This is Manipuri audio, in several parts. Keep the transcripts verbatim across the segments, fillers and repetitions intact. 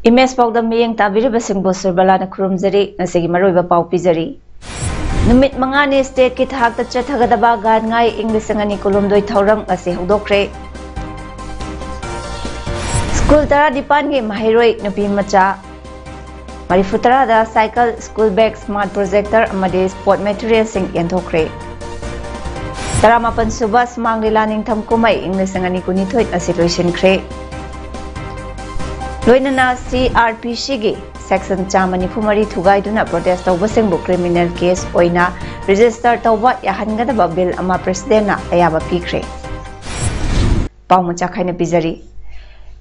ꯏꯃꯦꯖ ꯄꯥꯎꯗꯝ ꯃꯤꯠꯌꯦꯡ ꯇꯥꯕꯤꯔꯤꯕꯁꯤꯡꯕꯨ ꯁꯨꯔꯕꯂꯥꯅ ꯈꯨꯔꯨꯝꯖꯔꯤ꯫ ꯉꯁꯤꯒꯤ ꯃꯔꯨꯑꯣꯏꯕ ꯄꯥꯎ ꯄꯤꯖꯔꯤ꯫ ꯅꯨꯃꯤꯠ ꯃꯉꯥꯅꯤ stateꯀꯤ ꯊꯥꯛꯇ ꯆꯠꯊꯒꯗꯕ ꯒꯥꯟ ꯉꯥꯏ ꯏꯪ ꯂꯤꯁꯤꯡ ꯑꯅꯤ ꯀꯨꯟꯍꯨꯝꯗꯣꯏ ꯊꯧꯔꯝ ꯉꯁꯤ ꯍꯧꯗꯣꯛꯈ꯭ꯔꯦ꯫ ꯁ꯭ꯀꯨꯜ ꯇꯔꯥꯅꯤꯄꯥꯟꯒꯤ ꯃꯍꯩꯔꯣꯏ ꯅꯨꯄꯤ ꯃꯆꯥ ꯃꯔꯤꯐꯨ ꯇꯔꯥꯗ cycle, school bag, smart projector ꯑꯃꯗꯤ sport materialꯁꯤꯡ ꯌꯦꯟꯊꯣꯛꯈ꯭ꯔꯦ꯫ ꯇꯔꯥꯃꯥꯄꯟ ꯁꯨꯕ ꯁꯨꯃꯥꯡ ꯂꯤꯂꯥ ꯅꯤꯡꯊꯝ ꯀꯨꯝꯍꯩ ꯏꯪ ꯂꯤꯁꯤꯡ ꯑꯅꯤ ꯀꯨꯟꯅꯤꯊꯣꯏ ꯑꯁꯤ ꯂꯣꯏꯁꯤꯟꯈ꯭ꯔꯦ꯫ ꯂꯣꯏꯅꯅ CrPCꯒꯤ section ꯆꯥꯝꯃ ꯅꯤꯐꯨ ꯃꯔꯤ ꯊꯨꯒꯥꯏꯗꯨꯅ protest ꯇꯧꯕꯁꯤꯡꯕꯨ criminal case ꯑꯣꯏꯅ register ꯇꯧꯕ ꯌꯥꯍꯟꯒꯗꯕ bill ꯑꯃ presidentꯅ ꯑꯌꯥꯕ ꯄꯤꯈ꯭ꯔꯦ꯫ ꯄꯥꯎ ꯃꯆꯥ ꯈꯥꯏꯅ ꯄꯤꯖꯔꯤ꯫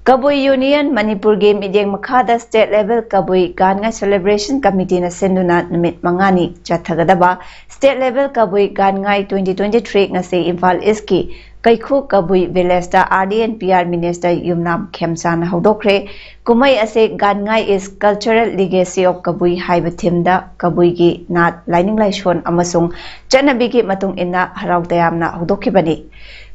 ꯀꯕꯨꯏ Union ꯃꯅꯤꯄꯨꯔꯒꯤ ꯃꯤꯠꯌꯦꯡ ꯃꯈꯥꯗ state level ꯀꯕꯨꯏ ꯒꯥꯟ ꯉꯥꯏ celebration committeeꯅ ꯁꯤꯟꯗꯨꯅ ꯅꯨꯃꯤꯠ ꯃꯉꯥꯅꯤ ꯆꯠꯊꯒꯗꯕ state level ꯀꯕꯨꯏ ꯒꯥꯟ ꯉꯥꯏ twenty twenty-three ꯉꯁꯤ ꯏꯝꯐꯥꯜ Eastꯀꯤ ꯀꯩꯈꯨ ꯀꯕꯨꯏ villageꯇ RD and PR minister ꯌꯨꯝꯅꯥꯝ ꯈꯦꯝꯆꯥꯅ ꯍꯧꯗꯣꯛꯈ꯭ꯔꯦ꯫ ꯀꯨꯝꯍꯩ ꯑꯁꯤ ꯒꯥꯟ ꯉꯥꯏ is cultural legacy of ꯀꯕꯨꯏ ꯍꯥꯏꯕ themeꯗ ꯀꯕꯨꯏꯒꯤ ꯅꯥꯠ, ꯂꯥꯏꯅꯤꯡ ꯂꯥꯏꯁꯣꯟ ꯑꯃꯁꯨꯡ ꯆꯠꯅꯕꯤꯒꯤ ꯃꯇꯨꯡ ꯏꯟꯅ ꯍꯔꯥꯎ ꯇꯌꯥꯝꯅ ꯍꯧꯗꯣꯛꯈꯤꯕꯅꯤ꯫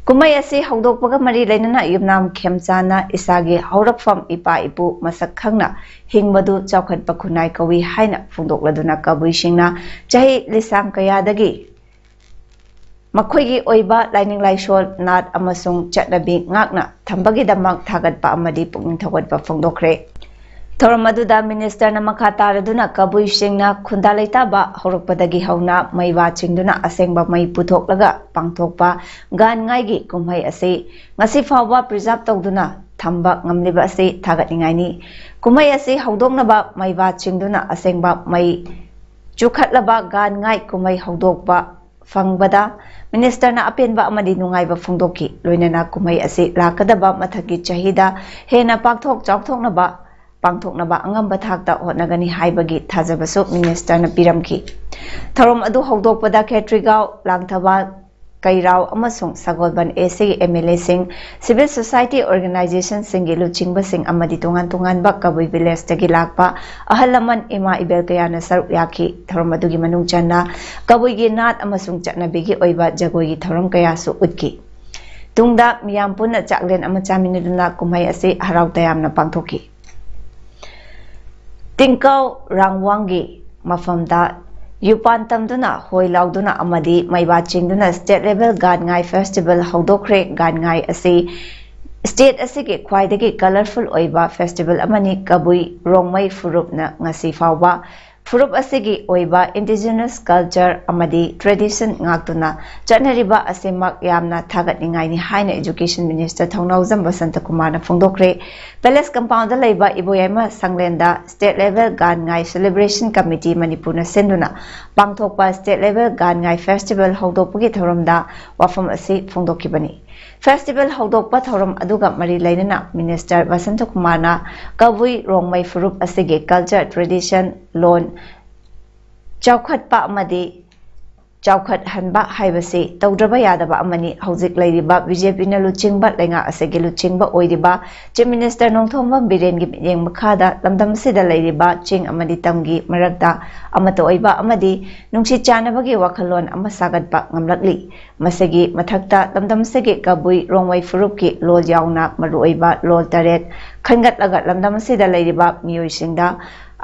ꯀꯨꯝꯍꯩ ꯑꯁꯤ ꯍꯧꯗꯣꯛꯄꯒ ꯃꯔꯤ ꯂꯩꯅꯅ ꯌꯨꯝꯅꯥꯝ ꯈꯦꯝꯆꯥꯅ ꯏꯁꯥꯒꯤ ꯍꯧꯔꯛꯐꯝ ꯏꯄꯥ ꯏꯄꯨ ꯃꯁꯛ ꯈꯪꯅ ꯍꯤꯡꯕꯗꯨ ꯆꯥꯎꯈꯠꯄ ꯈꯨꯟꯅꯥꯏ ꯀꯧꯏ ꯍꯥꯏꯅ ꯐꯣꯡꯗꯣꯛꯂꯗꯨꯅ ꯀꯕꯨꯏꯁꯤꯡꯅ ꯆꯍꯤ ꯂꯤꯁꯥꯡ ꯀꯌꯥꯗꯒꯤ ꯃꯈꯣꯏꯒꯤ ꯑꯣꯏꯕ ꯂꯥꯏꯅꯤꯡ ꯂꯥꯏꯁꯣꯜ, ꯅꯥꯠ ꯑꯃꯁꯨꯡ ꯆꯠꯅꯕꯤ ꯉꯥꯛꯅ ꯊꯝꯕꯒꯤꯗꯃꯛ ꯊꯥꯒꯠꯄ ꯑꯃꯗꯤ ꯄꯨꯛꯅꯤꯡ ꯊꯧꯒꯠꯄ ꯐꯣꯡꯗꯣꯛꯈ꯭ꯔꯦ꯫ ꯊꯧꯔꯝ ꯑꯗꯨꯗ ministerꯅ ꯃꯈꯥ ꯇꯥꯔꯗꯨꯅ ꯀꯕꯨꯏꯁꯤꯡꯅ ꯈꯨꯟꯗꯥ ꯂꯩꯇꯥꯕ ꯍꯧꯔꯛꯄꯗꯒꯤ ꯍꯧꯅ ꯃꯩ ꯋꯥ ꯆꯤꯡꯗꯨꯅ ꯑꯁꯦꯡꯕ ꯃꯩ ꯄꯨꯊꯣꯛꯂꯒ ꯄꯥꯡꯊꯣꯛꯄ ꯒꯥꯟ ꯉꯥꯏꯒꯤ ꯀꯨꯝꯍꯩ ꯑꯁꯤ ꯉꯁꯤ ꯐꯥꯎꯕ preserve ꯇꯧꯗꯨꯅ ꯊꯝꯕ ꯉꯝꯂꯤꯕ ꯑꯁꯤ ꯊꯥꯒꯠꯅꯤꯡꯉꯥꯏꯅꯤ꯫ ꯀꯨꯝꯍꯩ ꯑꯁꯤ ꯍꯧꯗꯣꯛꯅꯕ ꯃꯩ ꯋꯥ ꯆꯤꯡꯗꯨꯅ ꯑꯁꯦꯡꯕ ꯃꯩ ꯆꯨꯈꯠꯂꯕ ꯒꯥꯟ ꯉꯥꯏ ꯀꯨꯝꯍꯩ ꯍꯧꯗꯣꯛꯄ ꯐꯪꯕꯗ ꯃꯤꯅꯤꯁꯇꯔꯅ ꯑꯄꯦꯟꯕ ꯑꯃꯗꯤ ꯅꯨꯡꯉꯥꯏꯕ ꯐꯣꯡꯗꯣꯛꯈꯤ꯫ ꯂꯣꯏꯅꯅ ꯀꯨꯝꯍꯩ ꯑꯁꯤ ꯂꯥꯛꯀꯗꯕ ꯃꯊꯪꯒꯤ ꯆꯍꯤꯗ ꯍꯦꯟꯅ ꯄꯥꯛꯊꯣꯛ ꯆꯥꯎꯊꯣꯛꯅꯕ ꯄꯥꯡꯊꯣꯛꯅꯕ ꯑꯉꯝꯕ ꯊꯥꯛꯇ ꯍꯣꯠꯅꯒꯅꯤ ꯍꯥꯏꯕꯒꯤ ꯊꯥꯖꯕꯁꯨ ꯃꯤꯅꯤꯁꯇꯔꯅ ꯄꯤꯔꯝꯈꯤ꯫ ꯊꯧꯔꯝ ꯑꯗꯨ ꯍꯧꯗꯣꯛꯄꯗ ꯈꯦꯇ꯭ꯔꯤꯒꯥꯎ, ꯂꯥꯡꯊꯕꯥꯜ, ꯀꯩꯔꯥꯎ ꯑꯃꯁꯨꯡ ꯁꯒꯣꯜꯕꯟ ꯑꯦꯁꯤꯒꯤ ꯑꯦꯝ ꯑꯦꯜ ꯑꯦꯁꯤꯡ, ꯁꯤꯚꯤꯜ ꯁꯣꯁꯥꯏꯇꯤ ꯑꯣꯔꯒꯅꯥꯏꯖꯦꯁꯟꯁꯤꯡꯒꯤ ꯂꯨꯆꯤꯡꯕꯁꯤꯡ ꯑꯃꯗꯤ ꯇꯣꯉꯥꯟ ꯇꯣꯉꯥꯟꯕ ꯀꯕꯨꯏ ꯚꯤꯂꯦꯖꯇꯒꯤ ꯂꯥꯛꯄ ꯑꯍꯜ ꯂꯃꯟ, ꯏꯃꯥ ꯏꯕꯦꯜ ꯀꯌꯥꯅ ꯁꯔꯨꯛ ꯌꯥꯈꯤ꯫ ꯊꯧꯔꯝ ꯑꯗꯨꯒꯤ ꯃꯅꯨꯡ ꯆꯟꯅ ꯀꯕꯨꯏꯒꯤ ꯅꯥꯠ ꯑꯃꯁꯨꯡ ꯆꯠꯅꯕꯤꯒꯤ ꯑꯣꯏꯕ ꯖꯒꯣꯏꯒꯤ ꯊꯧꯔꯝ ꯀꯌꯥꯁꯨ ꯎꯠꯈꯤ꯫ ꯇꯨꯡꯗ ꯃꯤꯌꯥꯝ ꯄꯨꯟꯅ ꯆꯥꯛꯂꯦꯟ ꯑꯃ ꯆꯥꯃꯤꯟꯅꯗꯨꯅ ꯀꯨꯝꯍꯩ ꯑꯁꯤ ꯍꯔꯥꯎ ꯇꯌꯥꯝꯅ ꯄꯥꯡꯊꯣꯛꯈꯤ꯫ ꯇꯤꯡꯀꯥꯎ ꯔꯥꯡꯋꯥꯡꯒꯤ ꯃꯐꯝꯗ ꯌꯨꯄꯥꯟ ꯇꯝꯗꯨꯅ, ꯍꯣꯏ ꯂꯥꯎꯗꯨꯅ ꯑꯃꯗꯤ ꯃꯩꯕꯥ ꯆꯤꯡꯗꯨꯅ State Level ꯒꯥꯟꯉꯥꯏ Festival ꯍꯧꯗꯣꯛꯈ꯭ꯔꯦ꯫ ꯒꯥꯟꯉꯥꯏ ꯑꯁꯤ state ꯑꯁꯤꯒꯤ ꯈ꯭ꯋꯥꯏꯗꯒꯤ colourful ꯑꯣꯏꯕ festival ꯑꯃꯅꯤ꯫ ꯀꯕꯨꯏ ꯔꯣꯡꯃꯩ ꯐꯨꯔꯨꯞꯅ ꯉꯁꯤ ꯐꯥꯎꯕ ꯐꯨꯔꯨꯞ ꯑꯁꯤꯒꯤ ꯑꯣꯏꯕ indigenous culture ꯑꯃꯗꯤ tradition ꯉꯥꯛꯇꯨꯅ ꯆꯠꯅꯔꯤꯕ ꯑꯁꯤꯃꯛ ꯌꯥꯝꯅ ꯊꯥꯒꯠꯅꯤꯡꯉꯥꯏꯅꯤ ꯍꯥꯏꯅ Education Minister ꯊꯧꯅꯥꯎꯖꯝ ꯕꯁꯟꯇ ꯀꯨꯃꯥꯔꯅ ꯐꯣꯡꯗꯣꯛꯈ꯭ꯔꯦ꯫ Palace compoundꯗ ꯂꯩꯕ ꯏꯕꯣꯌꯥꯏꯃ ꯁꯪꯂꯦꯟꯗ State Level ꯒꯥꯟꯉꯥꯏ Celebration Committee ꯃꯅꯤꯄꯨꯔꯅ ꯁꯤꯟꯗꯨꯅ ꯄꯥꯡꯊꯣꯛꯄ State Level ꯒꯥꯟꯉꯥꯏ Festival ꯍꯧꯗꯣꯛꯄꯒꯤ ꯊꯧꯔꯝꯗ ꯋꯥꯐꯝ ꯑꯁꯤ ꯐꯣꯡꯗꯣꯛꯈꯤꯕꯅꯤ꯫ Festival ꯍꯧꯗꯣꯛꯄ ꯊꯧꯔꯝ ꯑꯗꯨꯒ ꯃꯔꯤ ꯂꯩꯅꯅ Minister ꯕꯁꯟꯇ ꯀꯨꯃꯥꯔꯅ ꯀꯕꯨꯏ ꯔꯣꯡꯃꯩ ꯐꯨꯔꯨꯞ ꯑꯁꯤꯒꯤ culture, tradition, ꯂꯣꯟ ꯆꯥꯎꯈꯠꯄ ꯑꯃꯗꯤ ꯆꯥꯎꯈꯠꯍꯟꯕ ꯍꯥꯏꯕꯁꯤ ꯇꯧꯗ꯭ꯔꯕ ꯌꯥꯗꯕ ꯑꯃꯅꯤ꯫ ꯍꯧꯖꯤꯛ ꯂꯩꯔꯤꯕ BJPꯅ ꯂꯨꯆꯤꯡꯕ ꯂꯩꯉꯥꯛ ꯑꯁꯤꯒꯤ ꯂꯨꯆꯤꯡꯕ ꯑꯣꯏꯔꯤꯕ Chief Minister ꯅꯣꯡꯊꯣꯝꯕꯝ ꯕꯤꯔꯦꯟꯒꯤ ꯃꯤꯠꯌꯦꯡ ꯃꯈꯥꯗ ꯂꯝꯗꯝ ꯑꯁꯤꯗ ꯂꯩꯔꯤꯕ ꯆꯤꯡ ꯑꯃꯗꯤ ꯇꯝꯒꯤ ꯃꯔꯛꯇ ꯑꯃꯠꯇ ꯑꯣꯏꯕ ꯑꯃꯗꯤ ꯅꯨꯡꯁꯤ ꯆꯥꯟꯅꯕꯒꯤ ꯋꯥꯈꯜꯂꯣꯟ ꯑꯃ ꯁꯥꯒꯠꯄ ꯉꯝꯂꯛꯂꯤ꯫ ꯃꯁꯤꯒꯤ ꯃꯊꯛꯇ ꯂꯝꯗꯝ ꯑꯁꯤꯒꯤ ꯀꯕꯨꯏ ꯔꯣꯡꯃꯩ ꯐꯨꯔꯨꯞꯀꯤ ꯂꯣꯜ ꯌꯥꯎꯅ ꯃꯔꯨꯑꯣꯏꯕ ꯂꯣꯜ ꯇꯔꯦꯠ ꯈꯟꯒꯠꯂꯒ ꯂꯝꯗꯝ ꯑꯁꯤꯗ ꯂꯩꯔꯤꯕ ꯃꯤꯑꯣꯏꯁꯤꯡꯗ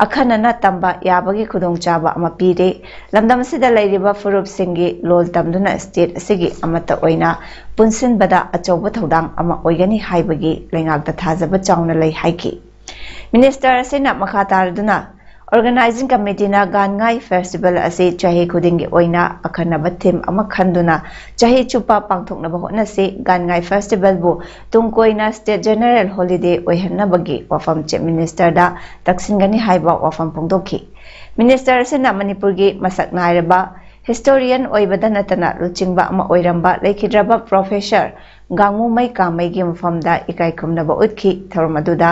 ꯑꯈꯟꯅꯅ ꯇꯝꯕ ꯌꯥꯕꯒꯤ ꯈꯨꯗꯣꯡꯆꯥꯕ ꯑꯃ ꯄꯤꯔꯦ꯫ ꯂꯝꯗꯝ ꯑꯁꯤꯗ ꯂꯩꯔꯤꯕ ꯐꯨꯔꯨꯞꯁꯤꯡꯒꯤ ꯂꯣꯜ ꯇꯝꯗꯨꯅ state ꯑꯁꯤꯒꯤ ꯑꯃꯠꯇ ꯑꯣꯏꯅ ꯄꯨꯟꯁꯤꯟꯕꯗ ꯑꯆꯧꯕ ꯊꯧꯗꯥꯡ ꯑꯃ ꯑꯣꯏꯒꯅꯤ ꯍꯥꯏꯕꯒꯤ ꯂꯩꯉꯥꯛꯇ ꯊꯥꯖꯕ ꯆꯥꯎꯅ ꯂꯩ ꯍꯥꯏꯈꯤ꯫ Minister ꯑꯁꯤꯅ ꯃꯈꯥ ꯇꯥꯔꯗꯨꯅ, Organising Committeeꯅ ꯒꯥꯟꯉꯥꯏ Festival ꯑꯁꯤ ꯆꯍꯤ ꯈꯨꯗꯤꯡꯒꯤ ꯑꯣꯏꯅ ꯑꯈꯟꯅꯕ theme ꯑꯃ ꯈꯟꯗꯨꯅ ꯆꯍꯤ ꯆꯨꯞꯄ ꯄꯥꯡꯊꯣꯛꯅꯕ ꯍꯣꯠꯅꯁꯤ꯫ ꯒꯥꯟꯉꯥꯏ Festivalꯕꯨ ꯇꯨꯡ ꯀꯣꯏꯅ state general holiday ꯑꯣꯏꯍꯟꯅꯕꯒꯤ ꯋꯥꯐꯝ Chief Ministerꯗ ꯇꯛꯁꯤꯟꯒꯅꯤ ꯍꯥꯏꯕ ꯋꯥꯐꯝ ꯐꯣꯡꯗꯣꯛꯈꯤ꯫ Minister ꯑꯁꯤꯅ ꯃꯅꯤꯄꯨꯔꯒꯤ ꯃꯁꯛ ꯅꯥꯏꯔꯕ ꯍꯤꯁꯇꯣꯔꯤꯌꯟ ꯑꯣꯏꯕꯗ ꯅꯠꯇꯅ ꯂꯨꯆꯤꯡꯕ ꯑꯃ ꯑꯣꯏꯔꯝꯕ ꯂꯩꯈꯤꯗ꯭ꯔꯕ ꯄ꯭ꯔꯣꯐꯦꯁꯔ ꯒꯥꯡꯉꯨꯃꯩ ꯀꯥꯃꯩꯒꯤ ꯃꯐꯝꯗ ꯏꯀꯥꯏ ꯈꯨꯝꯅꯕ ꯎꯠꯈꯤ꯫ ꯊꯧꯔꯝ ꯑꯗꯨꯗ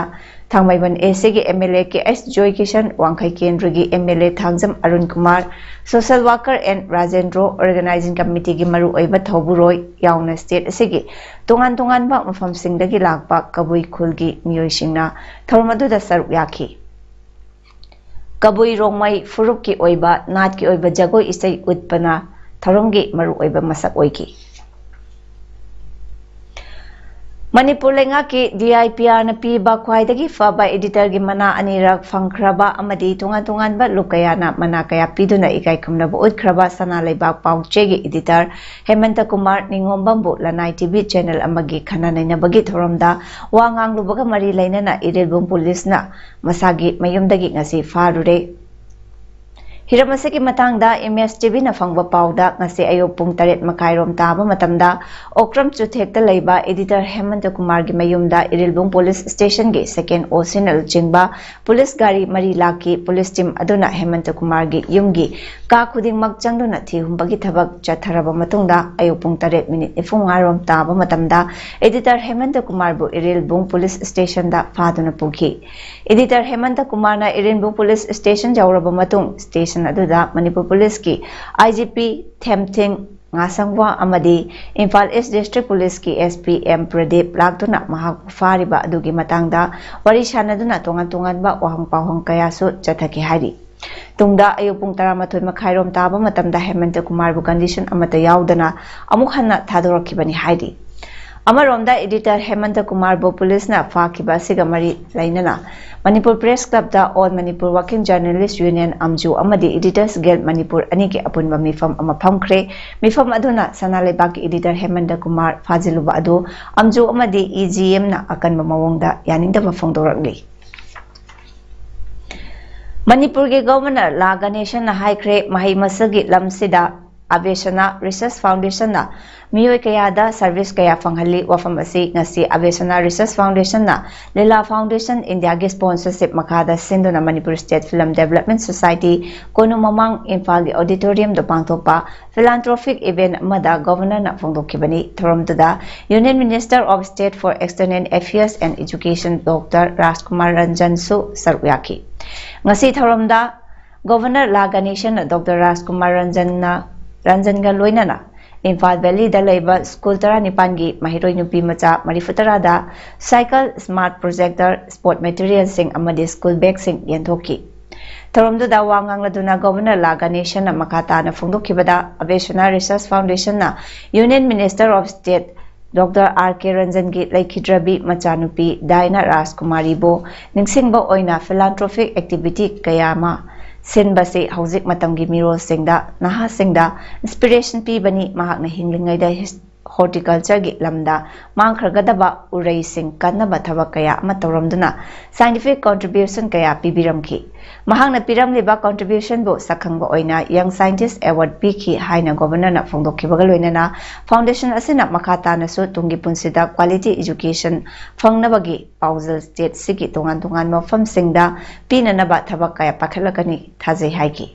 ꯊꯥꯡꯃꯩꯕꯟ ꯑꯦꯁꯤꯒꯤ ꯑꯦꯝ ꯑꯦꯜ ꯑꯦ ꯀꯦ ꯑꯦꯁ ꯖꯣꯏꯀꯤꯁꯟ, ꯋꯥꯡꯈꯩ ꯀꯦꯟꯗ꯭ꯔꯒꯤ M L A Thangjam Arun Kumar, social worker N Rajendro, organising ꯀꯃꯤꯇꯤꯒꯤ ꯃꯔꯨꯑꯣꯏꯕ ꯊꯧꯕꯨꯔꯣꯏ ꯌꯥꯎꯅ ꯁ꯭ꯇꯦꯠ ꯑꯁꯤꯒꯤ ꯇꯣꯉꯥꯟ ꯇꯣꯉꯥꯟꯕ ꯃꯐꯝꯁꯤꯡꯗꯒꯤ ꯂꯥꯛꯄ ꯀꯕꯨꯏ ꯈꯨꯜꯒꯤ ꯃꯤꯑꯣꯏꯁꯤꯡꯅ ꯊꯧꯔꯝ ꯑꯗꯨꯗ ꯁꯔꯨꯛ ꯌꯥꯈꯤ꯫ ꯀꯕꯨꯏ ꯔꯣꯡꯃꯩ ꯐꯨꯔꯨꯞꯀꯤ ꯑꯣꯏꯕ ꯅꯥꯠꯀꯤ ꯑꯣꯏꯕ ꯖꯒꯣꯏ ꯏꯁꯩ ꯎꯠꯄꯅ ꯊꯧꯔꯝꯒꯤ ꯃꯔꯨꯑꯣꯏꯕ ꯃꯁꯛ ꯑꯣꯏꯈꯤ꯫ ꯃꯅꯤꯄꯨꯔ ꯂꯩꯉꯥꯛꯀꯤ ꯗꯤ ꯑꯥꯏ ꯄꯤ ꯑꯥꯔꯅ ꯄꯤꯕ ꯈ꯭ꯋꯥꯏꯗꯒꯤ ꯐꯕ ꯏꯗꯤꯇꯔꯒꯤ ꯃꯅꯥ ꯑꯅꯤꯔꯛ ꯐꯪꯈ꯭ꯔꯕ ꯑꯃꯗꯤ ꯇꯣꯉꯥꯟ ꯇꯣꯉꯥꯟꯕ ꯂꯨꯞ ꯀꯌꯥꯅ ꯃꯅꯥ ꯀꯌꯥ ꯄꯤꯗꯨꯅ ꯏꯀꯥꯏ ꯈꯨꯝꯅꯕ ꯎꯠꯈ꯭ꯔꯕ ꯁꯅꯥ ꯂꯩꯕꯥꯛ ꯄꯥꯎ ꯆꯦꯒꯤ ꯏꯗꯤꯇꯔ ꯍꯦꯃꯟꯇ ꯀꯨꯃꯥꯔ ꯅꯤꯉꯣꯝꯕꯝꯕꯨ ꯂꯅꯥꯏ ꯇꯤ ꯚꯤ ꯆꯦꯅꯦꯜ ꯑꯃꯒꯤ ꯈꯟꯅ ꯅꯩꯅꯕꯒꯤ ꯊꯧꯔꯝꯗ ꯋꯥ ꯉꯥꯡꯂꯨꯕꯒ ꯃꯔꯤ ꯂꯩꯅꯅ ꯏꯔꯤꯜꯕꯨꯡ ꯄꯨꯂꯤꯁꯅ ꯃꯁꯥꯒꯤ ꯃꯌꯨꯝꯗꯒꯤ ꯉꯁꯤ ꯐꯥꯔꯨꯔꯦ꯫ ꯍꯤꯔꯝ ꯑꯁꯤꯒꯤ ꯃꯇꯥꯡꯗ ꯑꯦꯝ ꯑꯦꯁ ꯇꯤ ꯚꯤꯅ ꯐꯪꯕ ꯄꯥꯎꯗ ꯉꯁꯤ ꯑꯌꯨꯛ ꯄꯨꯡ ꯇꯔꯦꯠ ꯃꯈꯥꯏꯔꯣꯝ ꯇꯥꯕ ꯃꯇꯝꯗ ꯑꯣꯀ꯭ꯔꯝ ꯆꯨꯊꯦꯛꯇ ꯂꯩꯕ ꯏꯗꯤꯇꯔ ꯍꯦꯃꯟꯇ ꯀꯨꯃꯥꯔꯒꯤ ꯃꯌꯨꯝꯗ ꯏꯔꯤꯜꯕꯨꯡ ꯄꯨꯂꯤꯁ ꯁ꯭ꯇꯦꯁꯟꯒꯤ ꯁꯦꯀꯦꯟ ꯑꯣ ꯁꯤꯅ ꯂꯨꯆꯤꯡꯕ ꯄꯨꯂꯤꯁ ꯒꯥꯔꯤ ꯃꯔꯤ ꯂꯥꯛꯈꯤ꯫ ꯄꯨꯂꯤꯁ ꯇꯤꯝ ꯑꯗꯨꯅ ꯍꯦꯃꯟꯇ ꯀꯨꯃꯥꯔꯒꯤ ꯌꯨꯝꯒꯤ ꯀꯥ ꯈꯨꯗꯤꯡꯃꯛ ꯆꯪꯗꯨꯅ ꯊꯤꯍꯨꯝꯕꯒꯤ ꯊꯕꯛ ꯆꯠꯊꯔꯕ ꯃꯇꯨꯡꯗ ꯑꯌꯨꯛ ꯄꯨꯡ ꯇꯔꯦꯠ ꯃꯤꯅꯤꯠ ꯅꯤꯐꯨ ꯃꯉꯥꯔꯣꯝ ꯇꯥꯕ ꯃꯇꯝꯗ ꯏꯗꯤꯇꯔ ꯍꯦꯃꯟꯇ ꯀꯨꯃꯥꯔꯕꯨ ꯏꯔꯤꯜꯕꯨꯡ ꯄꯨꯂꯤꯁ ꯁ꯭ꯇꯦꯁꯟꯗ ꯐꯥꯗꯨꯅ ꯄꯨꯈꯤ꯫ ꯏꯗꯤꯇꯔ ꯍꯦꯃꯟꯇ ꯀꯨꯃꯥꯔꯅ ꯏꯔꯤꯜꯕꯨꯡ ꯄꯨꯂꯤꯁ ꯁ꯭ꯇꯦꯁꯟ ꯌꯧꯔꯕ ꯃꯇꯨꯡ ꯁ꯭ꯇꯦꯁꯟ ꯑꯗꯨꯗ ꯃꯅꯤꯄꯨꯔ ꯄꯨꯂꯤꯁꯀꯤ ꯑꯥꯏ ꯖꯤ ꯄꯤ ꯊꯦꯝꯊꯤꯡ ꯉꯥꯁꯪꯋꯥ ꯑꯃꯗꯤ ꯏꯝꯐꯥꯜ ꯏꯁ ꯗꯤꯁꯇ꯭ꯔꯤꯛ ꯄꯨꯂꯤꯁꯀꯤ ꯑꯦꯁ ꯄꯤ ꯑꯦꯝ ꯄ꯭ꯔꯗꯤꯞ ꯂꯥꯛꯇꯨꯅ ꯃꯍꯥꯛꯄꯨ ꯐꯥꯔꯤꯕ ꯑꯗꯨꯒꯤ ꯃꯇꯥꯡꯗ ꯋꯥꯔꯤ ꯁꯥꯅꯗꯨꯅ ꯇꯣꯉꯥꯟ ꯇꯣꯉꯥꯟꯕ ꯋꯥꯍꯪ ꯄꯥꯎꯍꯪ ꯀꯌꯥꯁꯨ ꯆꯠꯊꯈꯤ ꯍꯥꯏꯔꯤ꯫ ꯇꯨꯡꯗ ꯑꯌꯨꯛ ꯄꯨꯡ ꯇꯔꯥꯃꯥꯊꯣꯏ ꯃꯈꯥꯏꯔꯣꯝ ꯇꯥꯕ ꯃꯇꯝꯗ ꯍꯦꯃꯟꯇ ꯀꯨꯃꯥꯔꯕꯨ ꯀꯟꯗꯤꯁꯟ ꯑꯃꯠꯇ ꯌꯥꯎꯗꯅ ꯑꯃꯨꯛ ꯍꯟꯅ ꯊꯥꯗꯣꯔꯛꯈꯤꯕꯅꯤ ꯍꯥꯏꯔꯤ꯫ ꯑꯃꯔꯣꯝꯗ ꯏꯗꯤꯇꯔ ꯍꯦꯃꯟꯇ ꯀꯨꯃꯥꯔꯕꯨ ꯄꯨꯂꯤꯁꯅ ꯐꯥꯈꯤꯕ ꯑꯁꯤꯒ ꯃꯔꯤ ꯂꯩꯅꯅ ꯃꯅꯤꯄꯨꯔ ꯄ꯭ꯔꯦꯁ ꯀ꯭ꯂꯕꯇ all Manipur working journalists union, AMJU ꯑꯃꯗꯤ ꯏꯗꯤꯇꯔꯁ ꯒꯤꯜ ꯃꯅꯤꯄꯨꯔ ꯑꯅꯤꯒꯤ ꯑꯄꯨꯟꯕ ꯃꯤꯐꯝ ꯑꯃ ꯐꯝꯈ꯭ꯔꯦ꯫ ꯃꯤꯐꯝ ꯑꯗꯨꯅ ꯁꯅꯥ ꯂꯩꯕꯥꯛꯀꯤ ꯏꯗꯤꯇꯔ ꯍꯦꯃꯟꯇ ꯀꯨꯃꯥꯔ ꯐꯥꯖꯤꯜꯂꯨꯕ ꯑꯗꯨ ꯑꯝꯖꯨ ꯑꯃꯗꯤ ꯏ ꯖꯤ ꯑꯦꯝꯅ ꯑꯀꯟꯕ ꯃꯑꯣꯡꯗ ꯌꯥꯅꯤꯡꯗꯕ ꯐꯣꯡꯗꯣꯔꯛꯂꯤ꯫ ꯃꯅꯤꯄꯨꯔꯒꯤ ꯒꯚꯔꯅꯔ ꯂꯥ ꯒꯅꯦꯁꯟꯅ ꯍꯥꯏꯈ꯭ꯔꯦ, ꯃꯍꯩ ꯃꯁꯤꯡꯒꯤ ꯂꯝꯁꯤꯗ ꯑꯕꯦꯁꯅꯥ ꯔꯤꯁꯔꯁ ꯐꯥꯎꯟꯗꯦꯁꯟꯅ ꯃꯤꯑꯣꯏ ꯀꯌꯥꯗ ꯁꯔꯚꯤꯁ ꯀꯌꯥ ꯐꯪꯍꯜꯂꯤ꯫ ꯋꯥꯐꯝ ꯑꯁꯤ ꯉꯁꯤ ꯑꯕꯦꯁꯅꯥ ꯔꯤꯁꯔꯁ ꯐꯥꯎꯟꯗꯦꯁꯟꯅ ꯂꯤꯂꯥ ꯐꯥꯎꯟꯗꯦꯁꯟ ꯏꯟꯗꯤꯌꯥꯒꯤ ꯁ꯭ꯄꯣꯟꯁꯔꯁꯤꯞ ꯃꯈꯥꯗ ꯁꯤꯟꯗꯨꯅ Manipur state film development society ꯀꯣꯅꯨꯡ ꯃꯃꯥꯡ ꯏꯝꯐꯥꯜꯒꯤ ꯑꯣꯗꯤꯇꯣꯔꯤꯌꯝꯗ ꯄꯥꯡꯊꯣꯛꯄ ꯐꯤꯂꯥꯟꯊ꯭ꯔꯣꯐꯤꯛ ꯏꯚꯦꯟꯠ ꯑꯃꯗ ꯒꯣꯚꯔꯅꯔꯅ ꯐꯣꯡꯗꯣꯛꯈꯤꯕꯅꯤ꯫ ꯊꯧꯔꯝꯗꯨꯗ Union Minister of State for External Affairs and Education Doctor ꯔꯥꯖꯀꯨꯃꯥꯔ ꯔꯟꯖꯟꯁꯨ ꯁꯔꯨꯛ ꯌꯥꯈꯤ꯫ ꯉꯁꯤ ꯊꯧꯔꯝꯗ ꯒꯣꯚꯔꯅꯔ ꯂꯥ ꯒꯅꯦꯁꯟꯅ ꯗꯣꯛꯇꯔ ꯔꯥꯖꯀꯨꯃꯥꯔ ꯔꯟꯖꯟꯅ, ꯔꯟꯖꯟꯒ ꯂꯣꯏꯅꯅ ꯏꯝꯐꯥꯜ ꯚꯦꯂꯤꯗ ꯂꯩꯕ ꯁ꯭ꯀꯨꯜ ꯇꯔꯥꯅꯤꯄꯥꯟꯒꯤ ꯃꯍꯩꯔꯣꯏ ꯅꯨꯄꯤ ꯃꯆꯥ ꯃꯔꯤꯐꯨ ꯇꯔꯥꯗ ꯁꯥꯏꯀꯜ, ꯁ꯭ꯃꯥꯔꯠ ꯄ꯭ꯔꯣꯖꯦꯛꯇꯔ, ꯁ꯭ꯄꯣꯔꯠ ꯃꯦꯇꯔꯤꯌꯦꯜꯁꯤꯡ ꯑꯃꯗꯤ ꯁ꯭ꯀꯨꯜ ꯕꯦꯒꯁꯤꯡ ꯌꯦꯟꯊꯣꯛꯈꯤ꯫ ꯊꯧꯔꯝꯗꯨꯗ ꯋꯥ ꯉꯥꯡꯂꯗꯨꯅ ꯒꯣꯚꯔꯅꯔ ꯂꯥ ꯒꯅꯦꯁꯟꯅ ꯃꯈꯥ ꯇꯥꯅ ꯐꯣꯡꯗꯣꯛꯈꯤꯕꯗ, ꯑꯕꯦꯁꯅꯥ ꯔꯤꯁꯔꯁ ꯐꯥꯎꯟꯗꯦꯁꯟꯅ Union Minister of State doctor R K ꯔꯟꯖꯟꯒꯤ ꯂꯩꯈꯤꯗ꯭ꯔꯕꯤ ꯃꯆꯥꯅꯨꯄꯤ ꯗꯥꯏꯅꯥ ꯔꯥꯖꯀꯨꯃꯥꯔꯤꯕꯨ ꯅꯤꯡꯁꯤꯡꯕ ꯑꯣꯏꯅ ꯐꯤꯂꯥꯟꯊ꯭ꯔꯣꯐꯤꯛ ꯑꯦꯛꯇꯤꯚꯤꯇꯤ ꯀꯌꯥ ꯑꯃ ꯁꯤꯟꯕꯁꯤ ꯍꯧꯖꯤꯛ ꯃꯇꯝꯒꯤ ꯃꯤꯔꯣꯜꯁꯤꯡꯗ, ꯅꯍꯥꯁꯤꯡꯗ ꯏꯟꯁꯄꯤꯔꯦꯁꯟ ꯄꯤꯕꯅꯤ꯫ ꯃꯍꯥꯛꯅ ꯍꯤꯡꯂꯤꯉꯩꯗ ꯍꯤꯁ-, ꯍꯣꯔꯇꯤꯀꯜꯆꯔꯒꯤ ꯂꯝꯗ ꯃꯥꯡꯈ꯭ꯔꯒꯗꯕ ꯎꯔꯩꯁꯤꯡ ꯀꯟꯅꯕ ꯊꯕꯛ ꯀꯌꯥ ꯑꯃ ꯇꯧꯔꯝꯗꯨꯅ ꯁꯥꯏꯟꯇꯤꯐꯤꯛ ꯀꯣꯟꯇ꯭ꯔꯤꯕ꯭ꯌꯨꯁꯟ ꯀꯌꯥ ꯄꯤꯕꯤꯔꯝꯈꯤ꯫ ꯃꯍꯥꯛꯅ ꯄꯤꯔꯝꯂꯤꯕ ꯀꯣꯟꯇ꯭ꯔꯤꯕ꯭ꯌꯨꯁꯟꯕꯨ ꯁꯛꯈꯪꯕ ꯑꯣꯏꯅ ꯌꯪ ꯁꯥꯏꯟꯇꯤꯁ ꯑꯦꯋꯥꯔꯗ ꯄꯤꯈꯤ ꯍꯥꯏꯅ ꯒꯣꯚꯔꯅꯔꯅ ꯐꯣꯡꯗꯣꯛꯈꯤꯕꯒ ꯂꯣꯏꯅꯅ, ꯐꯥꯎꯟꯗꯦꯁꯟ ꯑꯁꯤꯅ ꯃꯈꯥ ꯇꯥꯅꯁꯨ ꯇꯨꯡꯒꯤ ꯄꯨꯟꯁꯤꯗ ꯀ꯭ꯋꯥꯂꯤꯇꯤ ꯑꯦꯖꯨꯀꯦꯁꯟ ꯐꯪꯅꯕꯒꯤ ꯄꯥꯎꯖꯦꯜ ꯁ꯭ꯇꯦꯠꯁꯤꯒꯤ ꯇꯣꯉꯥꯟ ꯇꯣꯉꯥꯟꯕ ꯃꯐꯝꯁꯤꯡꯗ ꯄꯤꯅꯅꯕ ꯊꯕꯛ ꯀꯌꯥ ꯄꯥꯏꯈꯠꯂꯛꯀꯅꯤ ꯊꯥꯖꯩ ꯍꯥꯏꯈꯤ꯫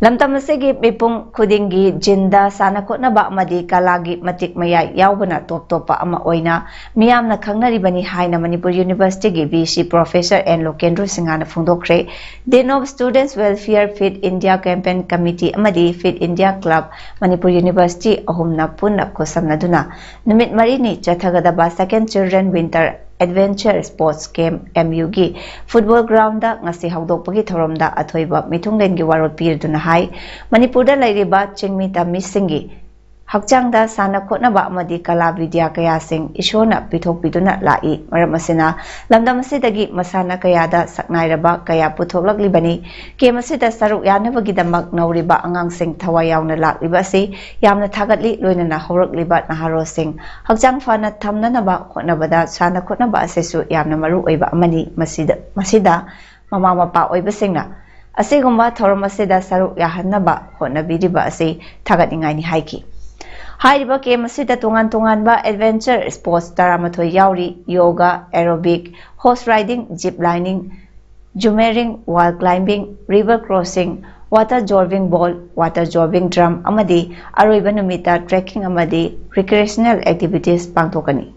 ꯂꯝꯗꯝ ꯑꯁꯤꯒꯤ ꯃꯤꯄꯨꯝ ꯈꯨꯗꯤꯡꯒꯤ ꯖꯤꯟꯗ ꯁꯥꯟꯅ ꯈꯣꯠꯅꯕ ꯑꯃꯗꯤ ꯀꯂꯥꯒꯤ ꯃꯇꯤꯛ ꯃꯌꯥꯏ ꯌꯥꯎꯕꯅ ꯇꯣꯞ ꯇꯣꯞꯄ ꯑꯃ ꯑꯣꯏꯅ ꯃꯤꯌꯥꯝꯅ ꯈꯪꯅꯔꯤꯕꯅꯤ ꯍꯥꯏꯅ ꯃꯅꯤꯄꯨꯔ ꯌꯨꯅꯤꯚꯔꯁꯤꯇꯤꯒꯤ ꯚꯤ ꯁꯤ ꯄ꯭ꯔꯣꯐꯦꯁꯔ ꯑꯦꯟ ꯂꯣꯀꯦꯟꯗ꯭ꯔꯣ ꯁꯤꯡꯍꯅ ꯐꯣꯡꯗꯣꯛꯈ꯭ꯔꯦ꯫ Dean of Students Welfare, Fit India Campaign Committee ꯑꯃꯗꯤ Fit India Club Manipur university ꯑꯍꯨꯝꯅ ꯄꯨꯟꯅ ꯈꯨꯠꯁꯝꯅꯗꯨꯅ ꯅꯨꯃꯤꯠ ꯃꯔꯤꯅꯤ ꯆꯠꯊꯒꯗꯕ Second Children Winter Adventure Sports Camp M ꯌꯨꯒꯤ ꯐꯨꯠꯕꯣꯜ ꯒ꯭ꯔꯥꯎꯟꯗ ꯉꯁꯤ ꯍꯧꯗꯣꯛꯄꯒꯤ ꯊꯧꯔꯝꯗ ꯑꯊꯣꯏꯕ ꯃꯤꯊꯨꯡꯂꯦꯟꯒꯤ ꯋꯥꯔꯣꯜ ꯄꯤꯔꯗꯨꯅ ꯍꯥꯏ, ꯃꯅꯤꯄꯨꯔꯗ ꯂꯩꯔꯤꯕ ꯆꯤꯡꯃꯤ ꯇꯝꯃꯤꯁꯤꯡꯒꯤ ꯍꯛꯆꯥꯡꯗ ꯁꯥꯟꯅ ꯈꯣꯠꯅꯕ ꯑꯃꯗꯤ ꯀꯂꯥ ꯕꯤꯗ꯭ꯌꯥ ꯀꯌꯥꯁꯤꯡ ꯏꯁꯣꯔꯅ ꯄꯤꯊꯣꯛꯄꯤꯗꯨꯅ ꯂꯥꯛꯏ꯫ ꯃꯔꯝ ꯑꯁꯤꯅ, ꯂꯝꯗꯝ ꯑꯁꯤꯗꯒꯤ ꯃꯁꯥꯟꯅ ꯀꯌꯥꯗ ꯁꯛꯅꯥꯏꯔꯕ ꯀꯌꯥ ꯄꯨꯊꯣꯛꯂꯛꯂꯤꯕꯅꯤ꯫ ꯀꯦꯝ ꯑꯁꯤꯗ ꯁꯔꯨꯛ ꯌꯥꯅꯕꯒꯤꯗꯃꯛ ꯅꯧꯔꯤꯕ ꯑꯉꯥꯡꯁꯤꯡ ꯊꯋꯥꯏ ꯌꯥꯎꯅ ꯂꯥꯛꯂꯤꯕ ꯑꯁꯤ ꯌꯥꯝꯅ ꯊꯥꯒꯠꯂꯤ꯫ ꯂꯣꯏꯅꯅ ꯍꯧꯔꯛꯂꯤꯕ ꯅꯍꯥꯔꯣꯜꯁꯤꯡ ꯍꯛꯆꯥꯡ ꯐꯅ ꯊꯝꯅꯅꯕ ꯍꯣꯠꯅꯕꯗ ꯁꯥꯟꯅ ꯈꯣꯠꯅꯕ ꯑꯁꯤꯁꯨ ꯌꯥꯝꯅ ꯃꯔꯨ ꯑꯣꯏꯕ ꯑꯃꯅꯤ꯫ ꯃꯁꯤꯗ, ꯃꯁꯤꯗ ꯃꯃꯥ ꯃꯄꯥ ꯑꯣꯏꯕꯁꯤꯡꯅ ꯑꯁꯤꯒꯨꯝꯕ ꯊꯧꯔꯝ ꯑꯁꯤꯗ ꯁꯔꯨꯛ ꯌꯥꯍꯟꯅꯕ ꯍꯣꯠꯅꯕꯤꯔꯤꯕ ꯑꯁꯤ ꯊꯥꯒꯠꯅꯤꯡꯉꯥꯏꯅꯤ ꯍꯥꯏꯈꯤ꯫ ꯍꯥꯏꯔꯤꯕ ꯀꯦꯝ ꯑꯁꯤꯗ ꯇꯣꯉꯥꯟ ꯇꯣꯉꯥꯟꯕ adventure sports ꯇꯔꯥꯃꯥꯊꯣꯏ ꯌꯥꯎꯔꯤ꯫ Yoga, aerobic, horse riding, zip lining, jumping, wall climbing, river crossing, water jogging ball, water jogging drum ꯑꯃꯗꯤ ꯑꯔꯣꯏꯕ ꯅꯨꯃꯤꯠꯇ trekking ꯑꯃꯗꯤ recreational activities ꯄꯥꯡꯊꯣꯛꯀꯅꯤ꯫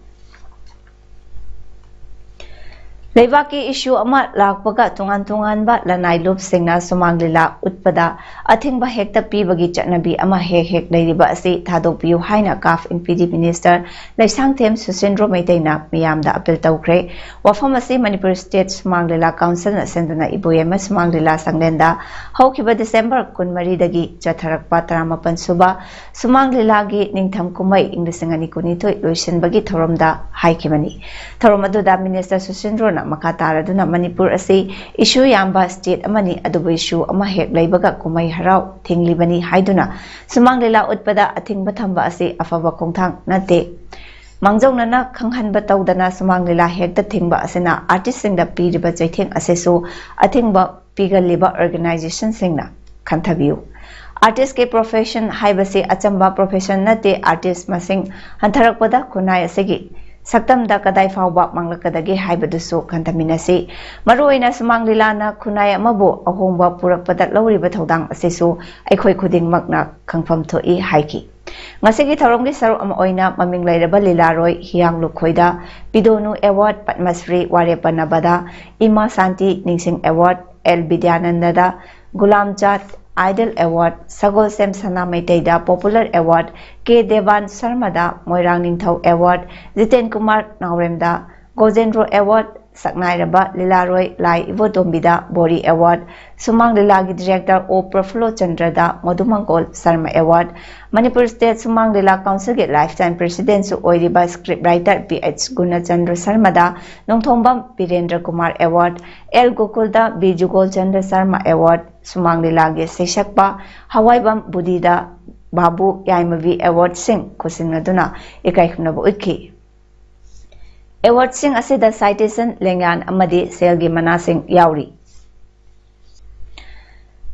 ꯂꯩꯕꯥꯛꯀꯤ issue ꯑꯃ ꯂꯥꯛꯄꯒ ꯇꯣꯉꯥꯟ ꯇꯣꯉꯥꯟꯕ ꯂꯅꯥꯏ ꯂꯨꯞꯁꯤꯡꯅ ꯁꯨꯃꯥꯡ ꯂꯤꯂꯥ ꯎꯠꯄꯗ ꯑꯊꯤꯡꯕ ꯍꯦꯛꯇ ꯄꯤꯕꯒꯤ ꯆꯠꯅꯕꯤ ꯑꯃ ꯍꯦꯛ ꯍꯦꯛ ꯂꯩꯔꯤꯕ ꯑꯁꯤ ꯊꯥꯗꯣꯛꯄꯤꯌꯨ ꯍꯥꯏꯅ CAF N P D minister Leishangthem ꯁꯨꯁꯤꯟꯗ꯭ꯔꯣ ꯃꯩꯇꯩꯅ ꯃꯤꯌꯥꯝꯗ appeal ꯇꯧꯈ꯭ꯔꯦ꯫ ꯋꯥꯐꯝ ꯑꯁꯤ ꯃꯅꯤꯄꯨꯔ State ꯁꯨꯃꯥꯡ ꯂꯤꯂꯥ Councilꯅ ꯁꯤꯟꯗꯨꯅ ꯏꯕꯣꯌꯥꯏꯃ ꯁꯨꯃꯥꯡ ꯂꯤꯂꯥ ꯁꯪꯂꯦꯟꯗ ꯍꯧꯈꯤꯕ December ꯀꯨꯟꯃꯔꯤꯗꯒꯤ ꯆꯠꯊꯔꯛꯄ ꯇꯔꯥꯃꯥꯄꯟ ꯁꯨꯕ ꯁꯨꯃꯥꯡ ꯂꯤꯂꯥꯒꯤ ꯅꯤꯡꯊꯝ ꯀꯨꯝꯍꯩ ꯏꯪ ꯂꯤꯁꯤꯡ ꯑꯅꯤ ꯀꯨꯟꯅꯤꯊꯣꯏ ꯂꯣꯏꯁꯤꯟꯕꯒꯤ ꯊꯧꯔꯝꯗ ꯍꯥꯏꯈꯤꯕꯅꯤ꯫ ꯊꯧꯔꯝ ꯑꯗꯨꯗ minister ꯁꯨꯁꯤꯟꯗ꯭ꯔꯣꯅ ꯃꯈꯥ ꯇꯥꯔꯗꯨꯅ ꯃꯅꯤꯄꯨꯔ ꯑꯁꯤ issue ꯌꯥꯝꯕ state ꯑꯃꯅꯤ, ꯑꯗꯨꯕꯨ issue ꯑꯃ ꯍꯦꯛ ꯂꯩꯕꯒ ꯀꯨꯝꯍꯩ ꯍꯔꯥꯎ ꯊꯤꯡꯂꯤꯕꯅꯤ ꯍꯥꯏꯗꯨꯅ ꯁꯨꯃꯥꯡ ꯂꯤꯂꯥ ꯎꯠꯄꯗ ꯑꯊꯤꯡꯕ ꯊꯝꯕ ꯑꯁꯤ ꯑꯐꯕ ꯈꯣꯡꯊꯥꯡ ꯅꯠꯇꯦ꯫ ꯃꯥꯡꯖꯧꯅꯅ ꯈꯪꯍꯟꯕ ꯇꯧꯗꯅ ꯁꯨꯃꯥꯡ ꯂꯤꯂꯥ ꯍꯦꯛꯇ ꯊꯤꯡꯕ ꯑꯁꯤꯅ artistꯁꯤꯡꯗ ꯄꯤꯔꯤꯕ ꯆꯩꯊꯦꯡ ꯑꯁꯤꯁꯨ ꯑꯊꯤꯡꯕ ꯄꯤꯒꯜꯂꯤꯕ organizationꯁꯤꯡꯅ ꯈꯟꯊꯕꯤꯌꯨ꯫ Artistꯀꯤ profession ꯍꯥꯏꯕꯁꯤ ꯑꯆꯝꯕ profession ꯅꯠꯇꯦ꯫ Artist ꯃꯁꯤꯡ ꯍꯟꯊꯔꯛꯄꯗ ꯈꯨꯟꯅꯥꯏ ꯑꯁꯤꯒꯤ ꯁꯛꯇꯝꯗ ꯀꯗꯥꯏ ꯐꯥꯎꯕ ꯃꯥꯡꯂꯛꯀꯗꯒꯦ ꯍꯥꯏꯕꯗꯨꯁꯨ ꯈꯟꯊꯃꯤꯟꯅꯁꯤ꯫ ꯃꯔꯨꯑꯣꯏꯅ ꯁꯨꯃꯥꯡ ꯂꯤꯂꯥꯅ ꯈꯨꯟꯅꯥꯏ ꯑꯃꯕꯨ ꯑꯍꯣꯡꯕ ꯄꯨꯔꯛꯄꯗ ꯂꯧꯔꯤꯕ ꯊꯧꯗꯥꯡ ꯑꯁꯤꯁꯨ ꯑꯩꯈꯣꯏ ꯈꯨꯗꯤꯡꯃꯛꯅ ꯈꯪꯐꯝ ꯊꯣꯛꯏ ꯍꯥꯏꯈꯤ꯫ ꯉꯁꯤꯒꯤ ꯊꯧꯔꯝꯒꯤ ꯁꯔꯨꯛ ꯑꯃ ꯑꯣꯏꯅ ꯃꯃꯤꯡ ꯂꯩꯔꯕ ꯂꯤꯂꯥꯔꯣꯏ ꯍꯤꯌꯥꯡ ꯂꯨꯈꯣꯏꯗ ꯄꯤꯗꯣꯅꯨ award, ꯄꯗꯃꯁ꯭ꯔꯤ ꯋꯥꯔꯦꯞ ꯄꯟꯅꯕꯗ ꯏꯃꯥ ꯁꯥꯟꯇꯤ ꯅꯤꯡꯁꯤꯡ award, ꯑꯦꯜ ꯕꯤꯗ꯭ꯌꯥꯅꯟꯗꯗ ꯒꯨꯂꯥꯝ ꯆꯥꯠ Idol award, ꯁꯒꯣꯜꯁꯦꯝ ꯁꯅꯥ ꯃꯩꯇꯩꯗ Popular award, ꯀꯦ ꯗꯦꯕꯥꯟ ꯁꯔꯃꯗ ꯃꯣꯏꯔꯥꯡ ꯅꯤꯡꯊꯧ award, ꯖꯤꯇꯦꯟ ꯀꯨꯃꯥꯔ ꯅꯥꯎꯔꯦꯝꯗ ꯒꯣꯖꯦꯟꯗ꯭ꯔꯣ award, ꯁꯛꯅꯥꯏꯔꯕ ꯂꯤꯂꯥꯔꯣꯏ ꯂꯥꯏ ꯏꯕꯣꯇꯣꯝꯕꯤꯗ ꯕꯣꯔꯤ award, ꯁꯨꯃꯥꯡ ꯂꯤꯂꯥꯒꯤ director ꯑꯣ ꯄ꯭ꯔꯐꯨꯜꯂꯣ ꯆꯟꯗ꯭ꯔꯗ ꯃꯣꯗꯨꯃꯪꯒꯣꯜ ꯁꯔꯃ award, ꯃꯅꯤꯄꯨꯔ State ꯁꯨꯃꯥꯡ ꯂꯤꯂꯥ Councilꯒꯤ lifetime presidentꯁꯨ ꯑꯣꯏꯔꯤꯕ script writer P H Gunachandra ꯁꯔꯃꯗ ꯅꯣꯡꯊꯣꯝꯕꯝ ꯕꯤꯔꯦꯟꯗ꯭ꯔ ꯀꯨꯃꯥꯔ award, ꯑꯦꯜ ꯒꯣꯀꯨꯜꯗ ꯕꯤ ꯖꯨꯒꯣꯜꯆꯟꯗ꯭ꯔ ꯁꯔꯃ award, ꯁꯨꯃꯥꯡ ꯂꯤꯂꯥꯒꯤ ꯁꯩꯁꯛꯄ ꯍꯋꯥꯏꯕꯝ ꯕꯨꯙꯤꯗ ꯕꯥꯕꯨ ꯌꯥꯏꯃꯕꯤ awardꯁꯤꯡ ꯈꯨꯠꯁꯤꯟꯅꯗꯨꯅ ꯏꯀꯥꯏ ꯈꯨꯝꯅꯕ ꯎꯠꯈꯤ꯫ Awardꯁꯤꯡ ꯑꯁꯤꯗ citation, ꯂꯦꯡꯌꯥꯟ ꯑꯃꯗꯤ ꯁꯦꯜꯒꯤ ꯃꯅꯥꯁꯤꯡ ꯌꯥꯎꯔꯤ꯫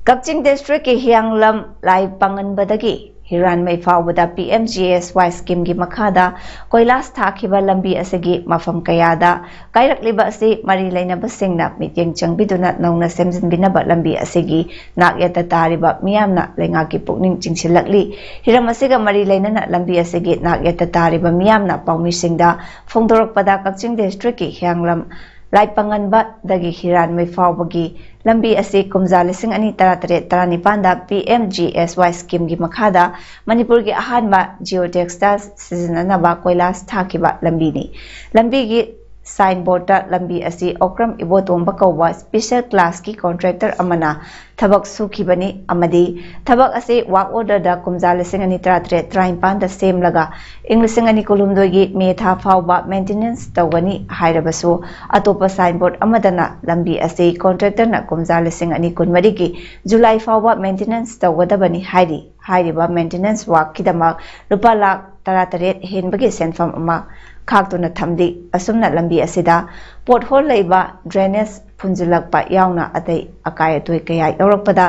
ꯀꯛꯆꯤꯡ ꯗꯤꯁꯇ꯭ꯔꯤꯛꯀꯤ ꯍꯤꯌꯥꯡꯂꯝ ꯂꯥꯏ ꯄꯥꯉꯟꯕꯗꯒꯤ ꯍꯤꯔꯥꯟꯃꯩ ꯐꯥꯎꯕꯗ ꯄꯤ ꯑꯦꯝ ꯖꯤ ꯑꯦꯁ ꯋꯥꯏ ꯁ꯭ꯀꯤꯝꯒꯤ ꯃꯈꯥꯗ ꯀꯣꯏꯂꯥꯁ ꯊꯥꯈꯤꯕ ꯂꯝꯕꯤ ꯑꯁꯤꯒꯤ ꯃꯐꯝ ꯀꯌꯥꯗ ꯀꯥꯏꯔꯛꯂꯤꯕ ꯑꯁꯤ ꯃꯔꯤ ꯂꯩꯅꯕꯁꯤꯡꯅ ꯃꯤꯠꯌꯦꯡ ꯆꯪꯕꯤꯗꯨꯅ ꯅꯧꯅ ꯁꯦꯝꯖꯤꯟꯕꯤꯅꯕ ꯂꯝꯕꯤ ꯑꯁꯤꯒꯤ ꯅꯥꯛ ꯌꯦꯠꯇ ꯇꯥꯔꯤꯕ ꯃꯤꯌꯥꯝꯅ ꯂꯩꯉꯥꯛꯀꯤ ꯄꯨꯛꯅꯤꯡ ꯆꯤꯡꯁꯤꯜꯂꯛꯂꯤ꯫ ꯍꯤꯔꯝ ꯑꯁꯤꯒ ꯃꯔꯤ ꯂꯩꯅꯅ ꯂꯝꯕꯤ ꯑꯁꯤꯒꯤ ꯅꯥꯛ ꯌꯦꯠꯇ ꯇꯥꯔꯤꯕ ꯃꯤꯌꯥꯝꯅ ꯄꯥꯎꯃꯤꯁꯤꯡꯗ ꯐꯣꯡꯗꯣꯔꯛꯄꯗ, ꯀꯛꯆꯤꯡ ꯗꯤꯁꯇ꯭ꯔꯤꯛꯀꯤ ꯍꯤꯌꯥꯡꯂꯝ ꯂꯥꯏꯄꯥꯉꯟꯕꯗꯒꯤ ꯍꯤꯔꯥꯟꯃꯩ ꯐꯥꯎꯕꯒꯤ ꯂꯝꯕꯤ ꯑꯁꯤ ꯀꯨꯝꯖꯥ ꯂꯤꯁꯤꯡ ꯑꯅꯤ ꯇꯔꯥꯇꯔꯦꯠ ꯇꯔꯥꯅꯤꯄꯥꯟꯗ ꯄꯤ ꯑꯦꯝ ꯖꯤ ꯑꯦꯁ ꯋꯥꯏ ꯁ꯭ꯀꯤꯝꯒꯤ ꯃꯈꯥꯗ ꯃꯅꯤꯄꯨꯔꯒꯤ ꯑꯍꯥꯟꯕ ꯖꯤꯑꯣ ꯇꯦꯛꯁꯇꯥꯏꯜ ꯁꯤꯖꯤꯟꯅꯅꯕ ꯀꯣꯏꯂꯥꯁ ꯊꯥꯈꯤꯕ ꯂꯝꯕꯤꯅꯤ꯫ ꯂꯝꯕꯤꯒꯤ ꯁꯥꯏꯟ ꯕꯣꯔꯗꯇ ꯂꯝꯕꯤ ꯑꯁꯤ ꯑꯣꯀ꯭ꯔꯝ ꯏꯕꯣꯇꯣꯝꯕ ꯀꯧꯕ ꯁ꯭ꯄꯦꯁꯦꯜ ꯀ꯭ꯂꯥꯁꯀꯤ ꯀꯣꯟꯇ꯭ꯔꯦꯛꯇꯔ ꯑꯃꯅ ꯊꯕꯛ ꯁꯨꯈꯤꯕꯅꯤ ꯑꯃꯗꯤ ꯊꯕꯛ ꯑꯁꯤ ꯋꯥꯔꯛ ꯑꯣꯔꯗꯔꯗ ꯀꯨꯝꯖꯥ ꯂꯤꯁꯤꯡ ꯑꯅꯤ ꯇꯔꯥꯇꯔꯦꯠ ꯇꯔꯥꯅꯤꯄꯥꯟꯗ ꯁꯦꯝꯂꯒ ꯏꯪ ꯂꯤꯁꯤꯡ ꯑꯅꯤ ꯀꯨꯟꯍꯨꯝꯗꯣꯏꯒꯤ ꯃꯦ ꯊꯥ ꯐꯥꯎꯕ ꯃꯦꯟꯇꯦꯅꯦꯟꯁ ꯇꯧꯒꯅꯤ ꯍꯥꯏꯔꯕꯁꯨ, ꯑꯇꯣꯞꯄ ꯁꯥꯏꯟ ꯕꯣꯔꯗ ꯑꯃꯗꯅ ꯂꯝꯕꯤ ꯑꯁꯤ ꯀꯣꯟꯇ꯭ꯔꯦꯛꯇꯔꯅ ꯀꯨꯝꯖꯥ ꯂꯤꯁꯤꯡ ꯑꯅꯤ ꯀꯨꯟꯃꯔꯤꯒꯤ ꯖꯨꯂꯥꯏ ꯐꯥꯎꯕ ꯃꯦꯟꯇꯦꯅꯦꯟꯁ ꯇꯧꯒꯗꯕꯅꯤ ꯍꯥꯏꯔꯤ꯫ ꯍꯥꯏꯔꯤꯕ ꯃꯦꯟꯇꯦꯅꯦꯟꯁ ꯋꯥꯔꯛꯀꯤꯗꯃꯛ ꯂꯨꯄꯥ ꯂꯥꯈ ꯇꯔꯥꯇꯔꯦꯠ ꯍꯦꯟꯕꯒꯤ ꯁꯦꯟꯐꯝ ꯑꯃ ꯈꯥꯛꯇꯨꯅ ꯊꯝꯂꯤ꯫ ꯑꯁꯨꯝꯅ ꯂꯝꯕꯤ ꯑꯁꯤꯗ ꯄꯣꯠꯍꯣꯜ ꯂꯩꯕ, ꯗ꯭ꯔꯦꯅꯦꯖ ꯐꯨꯟꯖꯤꯜꯂꯛꯄ ꯌꯥꯎꯅ ꯑꯇꯩ ꯑꯀꯥꯏ ꯑꯇꯣꯏ ꯀꯌꯥ ꯌꯥꯎꯔꯛꯄꯗ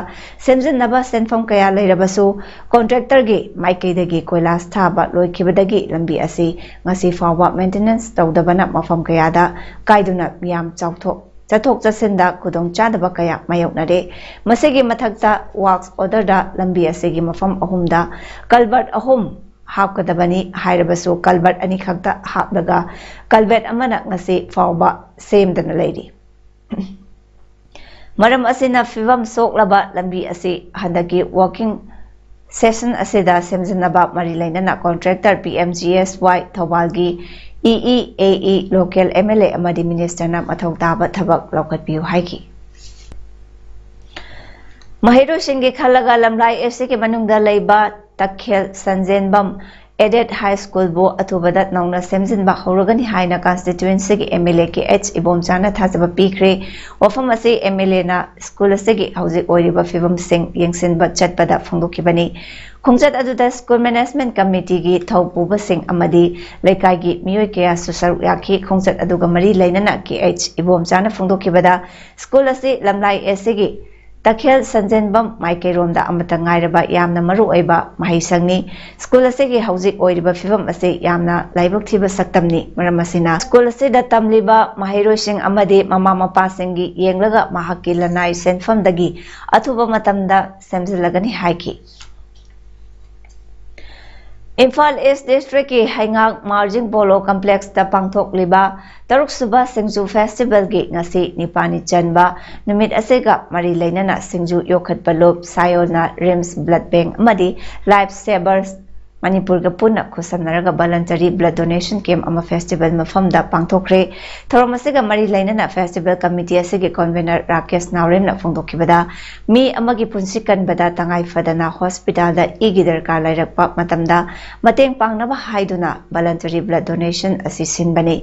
ꯁꯦꯝꯖꯤꯟꯅꯕ ꯁꯦꯟꯐꯝ ꯀꯌꯥ ꯂꯩꯔꯕꯁꯨ, ꯀꯣꯟꯇ꯭ꯔꯦꯛꯇꯔꯒꯤ ꯃꯥꯏꯀꯩꯗꯒꯤ ꯀꯣꯏꯂꯥꯁ ꯊꯥꯕ ꯂꯣꯏꯈꯤꯕꯗꯒꯤ ꯂꯝꯕꯤ ꯑꯁꯤ ꯉꯁꯤ ꯐꯥꯎꯕ ꯃꯦꯟꯇꯦꯅꯦꯟꯁ ꯇꯧꯗꯕꯅ ꯃꯐꯝ ꯀꯌꯥꯗ ꯀꯥꯏꯗꯨꯅ ꯃꯤꯌꯥꯝ ꯆꯥꯎꯊꯣꯛ ꯆꯠꯊꯣꯛ ꯆꯠꯁꯤꯟꯗ ꯈꯨꯗꯣꯡꯆꯥꯗꯕ ꯀꯌꯥ ꯃꯥꯌꯣꯛꯅꯔꯦ꯫ ꯃꯁꯤꯒꯤ ꯃꯊꯛꯇ ꯋꯥꯔꯛꯁ ꯑꯣꯔꯗꯔꯗ ꯂꯝꯕꯤ ꯑꯁꯤꯒꯤ ꯃꯐꯝ ꯑꯍꯨꯝꯗ ꯀꯜꯚꯔꯠ ꯑꯍꯨꯝ ꯍꯥꯞꯀꯗꯕꯅꯤ ꯍꯥꯏꯔꯕꯁꯨ, ꯀꯜꯚꯔꯠ ꯑꯅꯤꯈꯛꯇ ꯍꯥꯞꯂꯒ ꯀꯜꯚꯔꯠ ꯑꯃꯅ ꯉꯁꯤ ꯐꯥꯎꯕ ꯁꯦꯝꯗꯅ ꯂꯩꯔꯤ꯫ ꯃꯔꯝ ꯑꯁꯤꯅ ꯐꯤꯕꯝ ꯁꯣꯛꯂꯕ ꯂꯝꯕꯤ ꯑꯁꯤ ꯍꯟꯗꯛꯀꯤ ꯋꯥꯔꯀꯤꯡ ꯁꯦꯁꯟ ꯑꯁꯤꯗ ꯁꯦꯝꯖꯤꯟꯅꯕ ꯃꯔꯤ ꯂꯩꯅꯅ contractor P M G S Y ꯊꯧꯕꯥꯜꯒꯤ E E A E, local M L A ꯑꯃꯗꯤ ꯃꯤꯅꯤꯁꯇꯔꯅ ꯃꯊꯧ ꯇꯥꯕ ꯊꯕꯛ ꯂꯧꯈꯠꯄꯤꯌꯨ ꯍꯥꯏꯈꯤ꯫ ꯃꯍꯩꯔꯣꯏꯁꯤꯡꯒꯤ ꯈꯜꯂꯒ ꯂꯝꯂꯥꯏ ꯑꯦꯁ ꯁꯤꯒꯤ ꯃꯅꯨꯡꯗ ꯂꯩꯕ ꯇꯈꯦꯜ ꯁꯟꯖꯦꯟꯕꯝ ꯑꯦꯗꯦꯠ ꯍꯥꯏ ꯁ꯭ꯀꯨꯜꯕꯨ ꯑꯊꯨꯕꯗ ꯅꯧꯅ ꯁꯦꯝꯖꯤꯟꯕ ꯍꯧꯔꯒꯅꯤ ꯍꯥꯏꯅ ꯀꯟꯁꯇꯤꯇ꯭ꯋꯦꯟꯁꯤꯒꯤ M L A K H ꯏꯕꯣꯝꯆꯥꯅ ꯊꯥꯖꯕ ꯄꯤꯈ꯭ꯔꯦ꯫ ꯋꯥꯐꯝ ꯑꯁꯤ ꯑꯦꯝ ꯑꯦꯜ ꯑꯦꯅ ꯁ꯭ꯀꯨꯜ ꯑꯁꯤꯒꯤ ꯍꯧꯖꯤꯛ ꯑꯣꯏꯔꯤꯕ ꯐꯤꯕꯝꯁꯤꯡ ꯌꯦꯡꯁꯤꯟꯕ ꯆꯠꯄꯗ ꯐꯣꯡꯗꯣꯛꯈꯤꯕꯅꯤ꯫ ꯈꯣꯡꯆꯠ ꯑꯗꯨꯗ ꯁ꯭ꯀꯨꯜ ꯃꯦꯅꯦꯖꯃꯦꯟꯠ ꯀꯃꯤꯇꯤꯒꯤ ꯊꯧꯄꯨꯕꯁꯤꯡ ꯑꯃꯗꯤ ꯂꯩꯀꯥꯏꯒꯤ ꯃꯤꯑꯣꯏ ꯀꯌꯥꯁꯨ ꯁꯔꯨꯛ ꯌꯥꯈꯤ꯫ ꯈꯣꯡꯆꯠ ꯑꯗꯨꯒ ꯃꯔꯤ ꯂꯩꯅꯅ ꯀꯦ ꯑꯩꯆ ꯏꯕꯣꯝꯆꯥꯅ ꯐꯣꯡꯗꯣꯛꯈꯤꯕꯗ, ꯁ꯭ꯀꯨꯜ ꯑꯁꯤ ꯂꯝꯂꯥꯏ ꯑꯦꯁ ꯁꯤꯒꯤ ꯇꯈꯦꯜ ꯁꯟꯖꯦꯟꯕꯝ ꯃꯥꯏꯀꯩꯔꯣꯝꯗ ꯑꯃꯠꯇ ꯉꯥꯏꯔꯕ ꯌꯥꯝꯅ ꯃꯔꯨ ꯑꯣꯏꯕ ꯃꯍꯩꯁꯪꯅꯤ꯫ ꯁ꯭ꯀꯨꯜ ꯑꯁꯤꯒꯤ ꯍꯧꯖꯤꯛ ꯑꯣꯏꯔꯤꯕ ꯐꯤꯕꯝ ꯑꯁꯤ ꯌꯥꯝꯅ ꯂꯥꯏꯕꯛ ꯊꯤꯕ ꯁꯛꯇꯝꯅꯤ꯫ ꯃꯔꯝ ꯑꯁꯤꯅ, ꯁ꯭ꯀꯨꯜ ꯑꯁꯤꯗ ꯇꯝꯂꯤꯕ ꯃꯍꯩꯔꯣꯏꯁꯤꯡ ꯑꯃꯗꯤ ꯃꯃꯥ ꯃꯄꯥꯁꯤꯡꯒꯤ ꯌꯦꯡꯂꯒ ꯃꯍꯥꯛꯀꯤ ꯂꯅꯥꯏ ꯁꯦꯟꯐꯝꯗꯒꯤ ꯑꯊꯨꯕ ꯃꯇꯝꯗ ꯁꯦꯝꯖꯤꯜꯂꯒꯅꯤ ꯍꯥꯏꯈꯤ꯫ ꯏꯝꯐꯥꯜ ꯏꯁ ꯗꯤꯁꯇ꯭ꯔꯤꯛꯀꯤ ꯍꯩꯉꯥꯡ ꯃꯥꯔꯖꯤꯡ ꯄꯣꯂꯣ ꯀꯝꯄ꯭ꯂꯦꯛꯁꯇ ꯄꯥꯡꯊꯣꯛꯂꯤꯕ ꯇꯔꯨꯛꯁꯨꯕ ꯁꯤꯡꯖꯨ ꯐꯦꯁꯇꯤꯚꯦꯜꯒꯤ ꯉꯁꯤ ꯅꯤꯄꯥꯜꯅꯤ ꯆꯟꯕ ꯅꯨꯃꯤꯠ ꯑꯁꯤꯒ ꯃꯔꯤ ꯂꯩꯅꯅ ꯁꯤꯡꯖꯨ ꯌꯣꯛꯈꯠꯄ ꯂꯨꯞ, ꯁꯥꯌꯣꯜꯅ ꯔꯤꯝꯁ ꯕ꯭ꯂꯗ ꯕꯦꯡꯛ ꯑꯃꯗꯤ ꯂꯥꯏꯐ ꯁꯦꯚꯔꯁ ꯃꯅꯤꯄꯨꯔꯒ ꯄꯨꯟꯅ ꯈꯨꯠꯁꯝꯅꯔꯒ ꯚꯣꯂꯟꯇꯔꯤ ꯕ꯭ꯂꯗ ꯗꯣꯅꯦꯁꯟ ꯀꯦꯝꯞ ꯑꯃ ꯐꯦꯁꯇꯤꯚꯦꯜ ꯃꯐꯝꯗ ꯄꯥꯡꯊꯣꯛꯈ꯭ꯔꯦ꯫ ꯊꯧꯔꯝ ꯑꯁꯤꯒ ꯃꯔꯤ ꯂꯩꯅꯅ ꯐꯦꯁꯇꯤꯚꯦꯜ ꯀꯃꯤꯇꯤ ꯑꯁꯤꯒꯤ ꯀꯟꯚꯦꯅꯔ ꯔꯥꯀꯦꯁ ꯅꯥꯎꯔꯦꯝꯅ ꯐꯣꯡꯗꯣꯛꯈꯤꯕꯗ, ꯃꯤ ꯑꯃꯒꯤ ꯄꯨꯟꯁꯤ ꯀꯟꯕꯗ ꯇꯉꯥꯏ ꯐꯗꯅ ꯍꯣꯁꯄꯤꯇꯥꯜꯗ ꯏꯒꯤ ꯗꯔꯀꯥꯔ ꯂꯩꯔꯛꯄ ꯃꯇꯝꯗ ꯃꯇꯦꯡ ꯄꯥꯡꯅꯕ ꯍꯥꯏꯗꯨꯅ ꯚꯣꯂꯟꯇꯔꯤ ꯕ꯭ꯂꯗ ꯗꯣꯅꯦꯁꯟ ꯑꯁꯤ ꯁꯤꯟꯕꯅꯤ꯫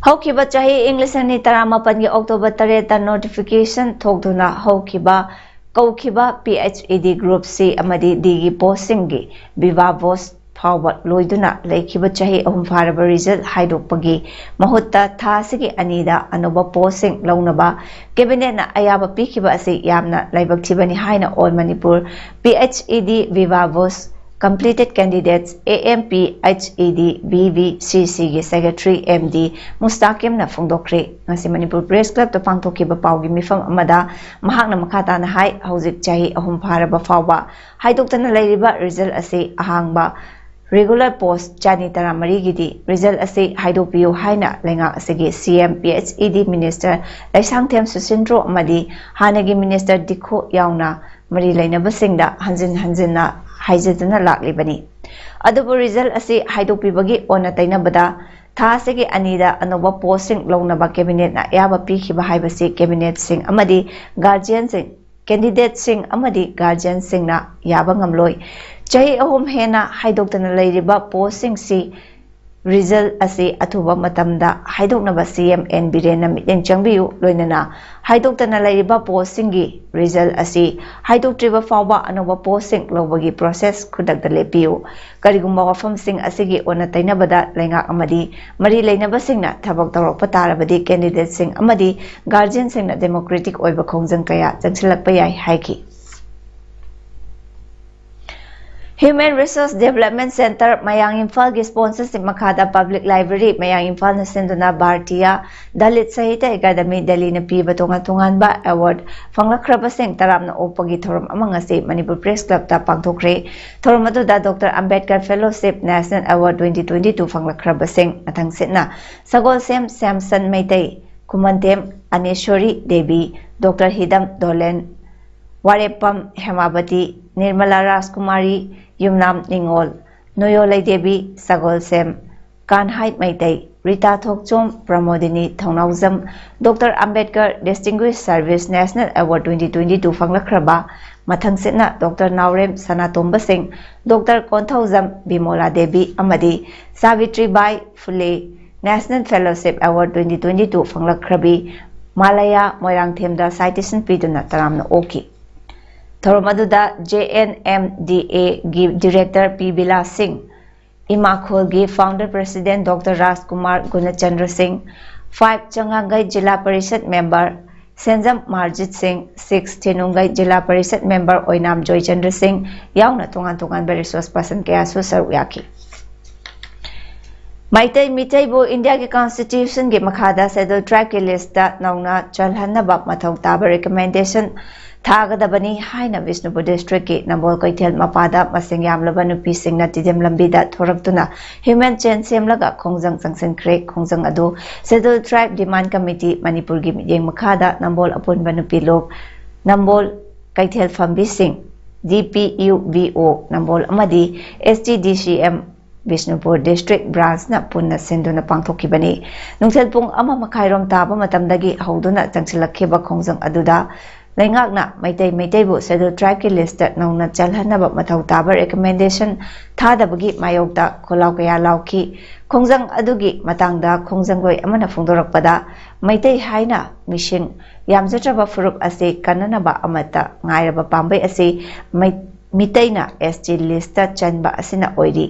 ꯍꯧꯈꯤꯕ ꯆꯍꯤ ꯏꯪ ꯂꯤꯁꯤꯡ ꯑꯅꯤ ꯇꯔꯥꯃꯥꯄꯜꯒꯤ ꯑꯣꯛꯇꯣꯕꯔ ꯇꯔꯦꯠꯇ ꯅꯣꯇꯤꯐꯤꯀꯦꯁꯟ ꯊꯣꯛꯇꯨꯅ ꯍꯧꯈꯤꯕ, ꯀꯧꯈꯤꯕ ꯄꯤ ꯑꯩꯆ ꯏ ꯗꯤ ꯒ꯭ꯔꯨꯞ ꯁꯤ ꯑꯃꯗꯤ ꯗꯤꯒꯤ ꯄꯣꯁꯁꯤꯡꯒꯤ ꯚꯤꯚꯥ ꯚꯣꯁ ꯐꯥꯎꯕ ꯂꯣꯏꯗꯨꯅ ꯂꯩꯈꯤꯕ ꯆꯍꯤ ꯑꯍꯨꯝ ꯐꯥꯔꯕ ꯔꯤꯖꯜ ꯍꯥꯏꯗꯣꯛꯄꯒꯤ ꯃꯍꯨꯠꯇ ꯊꯥ ꯑꯁꯤꯒꯤ ꯑꯅꯤꯗ ꯑꯅꯧꯕ ꯄꯣꯁꯁꯤꯡ ꯂꯧꯅꯕ ꯀꯦꯕꯤꯅꯦꯠꯅ ꯑꯌꯥꯕ ꯄꯤꯈꯤꯕ ꯑꯁꯤ ꯌꯥꯝꯅ ꯂꯥꯏꯕꯛ ꯊꯤꯕꯅꯤ ꯍꯥꯏꯅ all Manipur P H E D viva voce Completed Candidates, A M P H E D, V V C C ꯒꯤ ꯁꯦꯀ꯭ꯔꯦꯇꯔꯤ ꯑꯦꯝ ꯗꯤ ꯃꯨꯁꯇꯥꯀꯤꯝꯅ ꯐꯣꯡꯗꯣꯛꯈ꯭ꯔꯦ꯫ ꯉꯁꯤ ꯃꯅꯤꯄꯨꯔ ꯄ꯭ꯔꯦꯁ ꯀ꯭ꯂꯕꯇ ꯄꯥꯡꯊꯣꯛꯈꯤꯕ ꯄꯥꯎꯒꯤ ꯃꯤꯐꯝ ꯑꯃꯗ ꯃꯍꯥꯛꯅ ꯃꯈꯥ ꯇꯥꯅ ꯍꯥꯏ, ꯍꯧꯖꯤꯛ ꯆꯍꯤ ꯑꯍꯨꯝ ꯐꯥꯔꯕ ꯐꯥꯎꯕ ꯍꯥꯏꯗꯣꯛꯇꯅ ꯂꯩꯔꯤꯕ ꯔꯤꯖꯜ ꯑꯁꯤ ꯑꯍꯥꯡꯕ ꯔꯤꯒꯨꯂꯔ ꯄꯣꯁ ꯆꯅꯤ ꯇꯔꯥꯃꯔꯤꯒꯤꯗꯤ ꯔꯤꯖꯜ ꯑꯁꯤ ꯍꯥꯏꯗꯣꯛꯄꯤꯌꯨ ꯍꯥꯏꯅ ꯂꯩꯉꯥꯛ ꯑꯁꯤꯒꯤ ꯁꯤ ꯑꯦꯝ ꯄꯤ ꯑꯩꯆ ꯏ ꯗꯤ ꯃꯤꯅꯤꯁꯇꯔ ꯂꯩꯁꯥꯡꯊꯦꯝ ꯁꯨꯁꯤꯟꯗ꯭ꯔꯣ ꯑꯃꯗꯤ ꯍꯥꯟꯅꯒꯤ ꯃꯤꯅꯤꯁꯇꯔ ꯗꯤꯈꯣ ꯌꯥꯎꯅ ꯃꯔꯤ ꯂꯩꯅꯕꯁꯤꯡꯗ ꯍꯟꯖꯤꯟ ꯍꯟꯖꯤꯟꯅ ꯍꯥꯏꯖꯗꯨꯅ ꯂꯥꯛꯂꯤꯕꯅꯤ꯫ ꯑꯗꯨꯕꯨ ꯔꯤꯖꯜ ꯑꯁꯤ ꯍꯥꯏꯗꯣꯛꯄꯤꯕꯒꯤ ꯑꯣꯟꯅ ꯇꯩꯅꯕꯗ ꯊꯥ ꯑꯁꯤꯒꯤ ꯑꯅꯤꯗ ꯑꯅꯧꯕ ꯄꯣꯁꯁꯤꯡ ꯂꯧꯅꯕ ꯀꯦꯕꯤꯅꯦꯠꯅ ꯑꯌꯥꯕ ꯄꯤꯈꯤꯕ ꯍꯥꯏꯕꯁꯤ ꯀꯦꯕꯤꯅꯦꯠꯁꯤꯡ ꯑꯃꯗꯤ ꯒꯥꯔꯖꯤꯌꯟꯁꯤꯡ, ꯀꯦꯟꯗꯤꯗꯦꯠꯁꯤꯡ ꯑꯃꯗꯤ ꯒꯥꯔꯖꯤꯌꯟꯁꯤꯡꯅ ꯌꯥꯕ ꯉꯝꯂꯣꯏ꯫ ꯆꯍꯤ ꯑꯍꯨꯝ ꯍꯦꯟꯅ ꯍꯥꯏꯗꯣꯛꯇꯅ ꯂꯩꯔꯤꯕ ꯄꯣꯁꯁꯤꯡꯁꯤ ꯔꯤꯖꯜ ꯑꯁꯤ ꯑꯊꯨꯕ ꯃꯇꯝꯗ ꯍꯥꯏꯗꯣꯛꯅꯕ ꯁꯤ ꯑꯦꯝ ꯑꯦꯟ ꯕꯤꯔꯦꯟꯅ ꯃꯤꯠꯌꯦꯡ ꯆꯪꯕꯤꯌꯨ꯫ ꯂꯣꯏꯅꯅ ꯍꯥꯏꯗꯣꯛꯇꯅ ꯂꯩꯔꯤꯕ ꯄꯣꯁꯁꯤꯡꯒꯤ ꯔꯤꯖꯜ ꯑꯁꯤ ꯍꯥꯏꯗꯣꯛꯇ꯭ꯔꯤꯕ ꯐꯥꯎꯕ ꯑꯅꯧꯕ ꯄꯣꯁꯁꯤꯡ ꯂꯧꯕꯒꯤ ꯄ꯭ꯔꯣꯁꯦꯁ ꯈꯨꯗꯛꯇ ꯂꯦꯞꯄꯤꯌꯨ꯫ ꯀꯔꯤꯒꯨꯝꯕ ꯋꯥꯐꯝꯁꯤꯡ ꯑꯁꯤꯒꯤ ꯑꯣꯟꯅ ꯇꯩꯅꯕꯗ ꯂꯩꯉꯥꯛ ꯑꯃꯗꯤ ꯃꯔꯤ ꯂꯩꯅꯕꯁꯤꯡꯅ ꯊꯕꯛ ꯇꯧꯔꯛꯄ ꯇꯥꯔꯕꯗꯤ, ꯀꯦꯟꯗꯤꯗꯦꯠꯁꯤꯡ ꯑꯃꯗꯤ ꯒꯥꯔꯖꯤꯌꯟꯁꯤꯡꯅ ꯗꯦꯃꯣꯀ꯭ꯔꯦꯇꯤꯛ ꯑꯣꯏꯕ ꯈꯣꯡꯖꯪ ꯀꯌꯥ ꯆꯪꯁꯤꯜꯂꯛꯄ ꯌꯥꯏ ꯍꯥꯏꯈꯤ꯫ Human Resource Development Centre ꯃꯌꯥꯡ ꯏꯝꯐꯥꯜꯒꯤ ꯁ꯭ꯄꯣꯟꯁꯔꯁꯤꯞ ꯃꯈꯥꯗ ꯄꯕ꯭ꯂꯤꯛ ꯂꯥꯏꯕ꯭ꯔꯦꯔꯤ ꯃꯌꯥꯡ ꯏꯝꯐꯥꯜꯅ ꯁꯤꯟꯗꯨꯅ ꯚꯥꯔꯇꯤꯌꯥ ꯗꯂꯤꯠ ꯁꯥꯍꯤꯇ꯭ꯌ ꯑꯦꯀꯥꯗꯃꯤ ꯗꯦꯜꯂꯤꯅ ꯄꯤꯕ ꯇꯣꯉꯥꯟ ꯇꯣꯉꯥꯟꯕ ꯑꯦꯋꯥꯔꯗ ꯐꯪꯂꯛꯈ꯭ꯔꯕꯁꯤꯡ ꯇꯔꯥꯝꯅ ꯑꯣꯛꯄꯒꯤ ꯊꯧꯔꯝ ꯑꯃ ꯉꯁꯤ ꯃꯅꯤꯄꯨꯔ ꯄ꯭ꯔꯦꯁ ꯀ꯭ꯂꯕꯇ ꯄꯥꯡꯊꯣꯛꯈ꯭ꯔꯦ꯫ ꯊꯧꯔꯝ ꯑꯗꯨꯗ doctor Ambedkar fellowship national award twenty twenty two ꯐꯪꯂꯛꯈ꯭ꯔꯕꯁꯤꯡ ꯃꯊꯪꯁꯤꯠꯅ Sagolsem Shyamson Meitei, Khumanthem Anesori Devi, doctor Hidam Dolen, Wareppam Hemabati, Nirmala Rajkumari, Yumnam Ningol, Noyolei Devi, Sagolsem Kanhai Meitei, Rita Thokchom, Pramodini Thounaojam, doctor Ambedkar Distinguished Service National Award twenty twenty two ꯐꯪꯂꯛꯈ꯭ꯔꯕ ꯃꯊꯪꯁꯤꯠꯅ ꯗꯣꯛꯇꯔ ꯅꯥꯎꯔꯦꯝ ꯁꯅꯥꯇꯣꯝꯕ ꯁꯤꯡ, ꯗꯣꯛꯇꯔ ꯀꯣꯟꯊꯧꯖꯝ ꯕꯤꯃꯣꯂꯥ ꯗꯦꯕꯤ ꯑꯃꯗꯤ Savitribai Phule National Fellowship Award twenty twenty two ꯐꯪꯂꯛꯈ꯭ꯔꯕꯤ ꯃꯥꯂꯌꯥ ꯃꯣꯏꯔꯥꯡꯊꯦꯝꯗ ꯁꯥꯏꯇꯦꯁꯟ ꯄꯤꯗꯨꯅ ꯇꯔꯥꯝꯅ ꯑꯣꯛꯈꯤ꯫ ꯊꯧꯔꯝ ꯑꯗꯨꯗ J N M D A ꯒꯤ ꯗꯤꯔꯦꯛꯇꯔ ꯄꯤ ꯕꯤꯂꯥꯁ ꯁꯤꯡ, ꯏꯃꯥꯈꯣꯜꯒꯤ ꯐꯥꯎꯟꯗꯔ ꯄ꯭ꯔꯦꯁꯤꯗꯦꯟꯠ ꯗꯣꯛꯇꯔ ꯔꯥꯖꯀꯨꯃꯥꯔ ꯒꯨꯅꯆꯟꯗ꯭ꯔ ꯁꯤꯡ, five ꯆꯉꯥꯡꯒꯩ ꯖꯤꯂꯥ ꯄꯔꯤꯁꯠ ꯃꯦꯝꯕꯔ ꯁꯦꯟꯖꯝ ꯃꯥꯔꯖꯤꯠ ꯁꯤꯡ, six ꯊꯤꯅꯨꯡꯒꯩ ꯖꯤꯂꯥ ꯄꯔꯤꯁꯠ ꯃꯦꯝꯕꯔ ꯑꯣꯏꯅꯥꯝ ꯖꯣꯏꯆꯟꯗ꯭ꯔ ꯁꯤꯡ ꯌꯥꯎꯅ ꯇꯣꯉꯥꯟ ꯇꯣꯉꯥꯟꯕ ꯔꯤꯁꯣꯔꯁ ꯄꯔꯁꯟ ꯀꯌꯥꯁꯨ ꯁꯔꯨꯛ ꯌꯥꯈꯤ꯫ ꯃꯩꯇꯩ ꯃꯤꯇꯩꯕꯨ ꯏꯟꯗꯤꯌꯥꯒꯤ ꯀꯟꯁꯇꯤꯇ꯭ꯌꯨꯁꯟꯒꯤ ꯃꯈꯥꯗ ꯁꯦꯗ꯭ꯌꯨꯜ ꯇ꯭ꯔꯥꯏꯕꯀꯤ ꯂꯤꯁꯇ ꯅꯧꯅ ꯆꯜꯍꯟꯅꯕ ꯃꯊꯧ ꯇꯥꯕ ꯔꯤꯀꯃꯦꯟꯗꯦꯁꯟ ꯊꯥꯒꯗꯕꯅꯤ ꯍꯥꯏꯅ ꯕꯤꯁꯅꯨꯄꯨꯔ ꯗꯤꯁꯇ꯭ꯔꯤꯛꯀꯤ ꯅꯝꯕꯣꯜ ꯀꯩꯊꯦꯜ ꯃꯄꯥꯗ ꯃꯁꯤꯡ ꯌꯥꯝꯂꯕ ꯅꯨꯄꯤꯁꯤꯡꯅ ꯇꯤꯗꯤꯝ ꯂꯝꯕꯤꯗ ꯊꯣꯔꯛꯇꯨꯅ ꯍ꯭ꯌꯨꯃꯦꯟ ꯆꯦꯟ ꯁꯦꯝꯂꯒ ꯈꯣꯡꯖꯪ ꯆꯪꯁꯤꯟꯈ꯭ꯔꯦ꯫ ꯈꯣꯡꯖꯪ ꯑꯗꯨ ꯁꯦꯗ꯭ꯌꯨꯜ ꯇ꯭ꯔꯥꯏꯕ ꯗꯤꯃꯥꯟ ꯀꯃꯤꯇꯤ ꯃꯅꯤꯄꯨꯔꯒꯤ ꯃꯤꯠꯌꯦꯡ ꯃꯈꯥꯗ ꯅꯝꯕꯣꯜ ꯑꯄꯨꯟꯕ ꯅꯨꯄꯤ ꯂꯨꯞ, ꯅꯝꯕꯣꯜ ꯀꯩꯊꯦꯜ ꯐꯝꯕꯤꯁꯤꯡ, D P U V O ꯅꯝꯕꯣꯜ ꯑꯃꯗꯤ S T D C M Bishnupur district ꯕ꯭ꯔꯥꯟꯁꯅ ꯄꯨꯟꯅ ꯁꯤꯟꯗꯨꯅ ꯄꯥꯡꯊꯣꯛꯈꯤꯕꯅꯤ꯫ ꯅꯨꯡꯊꯤꯜ ꯄꯨꯡ ꯑꯃ ꯃꯈꯥꯏꯔꯣꯝ ꯇꯥꯕ ꯃꯇꯝꯗꯒꯤ ꯍꯧꯗꯨꯅ ꯆꯪꯁꯤꯜꯂꯛꯈꯤꯕ ꯈꯣꯡꯖꯪ ꯑꯗꯨꯗ ꯂꯩꯉꯥꯛꯅ ꯃꯩꯇꯩ ꯃꯩꯇꯩꯕꯨ Scheduled Tribeꯀꯤ listꯇ ꯅꯧꯅ ꯆꯜꯍꯟꯅꯕ ꯃꯊꯧ ꯇꯥꯕ recommendation ꯊꯥꯗꯕꯒꯤ ꯃꯥꯌꯣꯛꯇ ꯈꯣꯜꯂꯥꯎ ꯀꯌꯥ ꯂꯥꯎꯈꯤ꯫ ꯈꯣꯡꯖꯪ ꯑꯗꯨꯒꯤ ꯃꯇꯥꯡꯗ ꯈꯣꯡꯖꯪꯂꯣꯏ ꯑꯃꯅ ꯐꯣꯡꯗꯣꯔꯛꯄꯗ, ꯃꯩꯇꯩ ꯍꯥꯏꯅ ꯃꯤꯁꯤꯡ ꯌꯥꯝꯖꯗ꯭ꯔꯕ ꯐꯨꯔꯨꯞ ꯑꯁꯤ ꯀꯟꯅꯅꯕ ꯑꯃꯠꯇ ꯉꯥꯏꯔꯕ ꯄꯥꯝꯕꯩ ꯑꯁꯤ ꯃꯩ-, ꯃꯤꯇꯩꯅ ST listꯇ ꯆꯟꯕ ꯑꯁꯤꯅ ꯑꯣꯏꯔꯤ꯫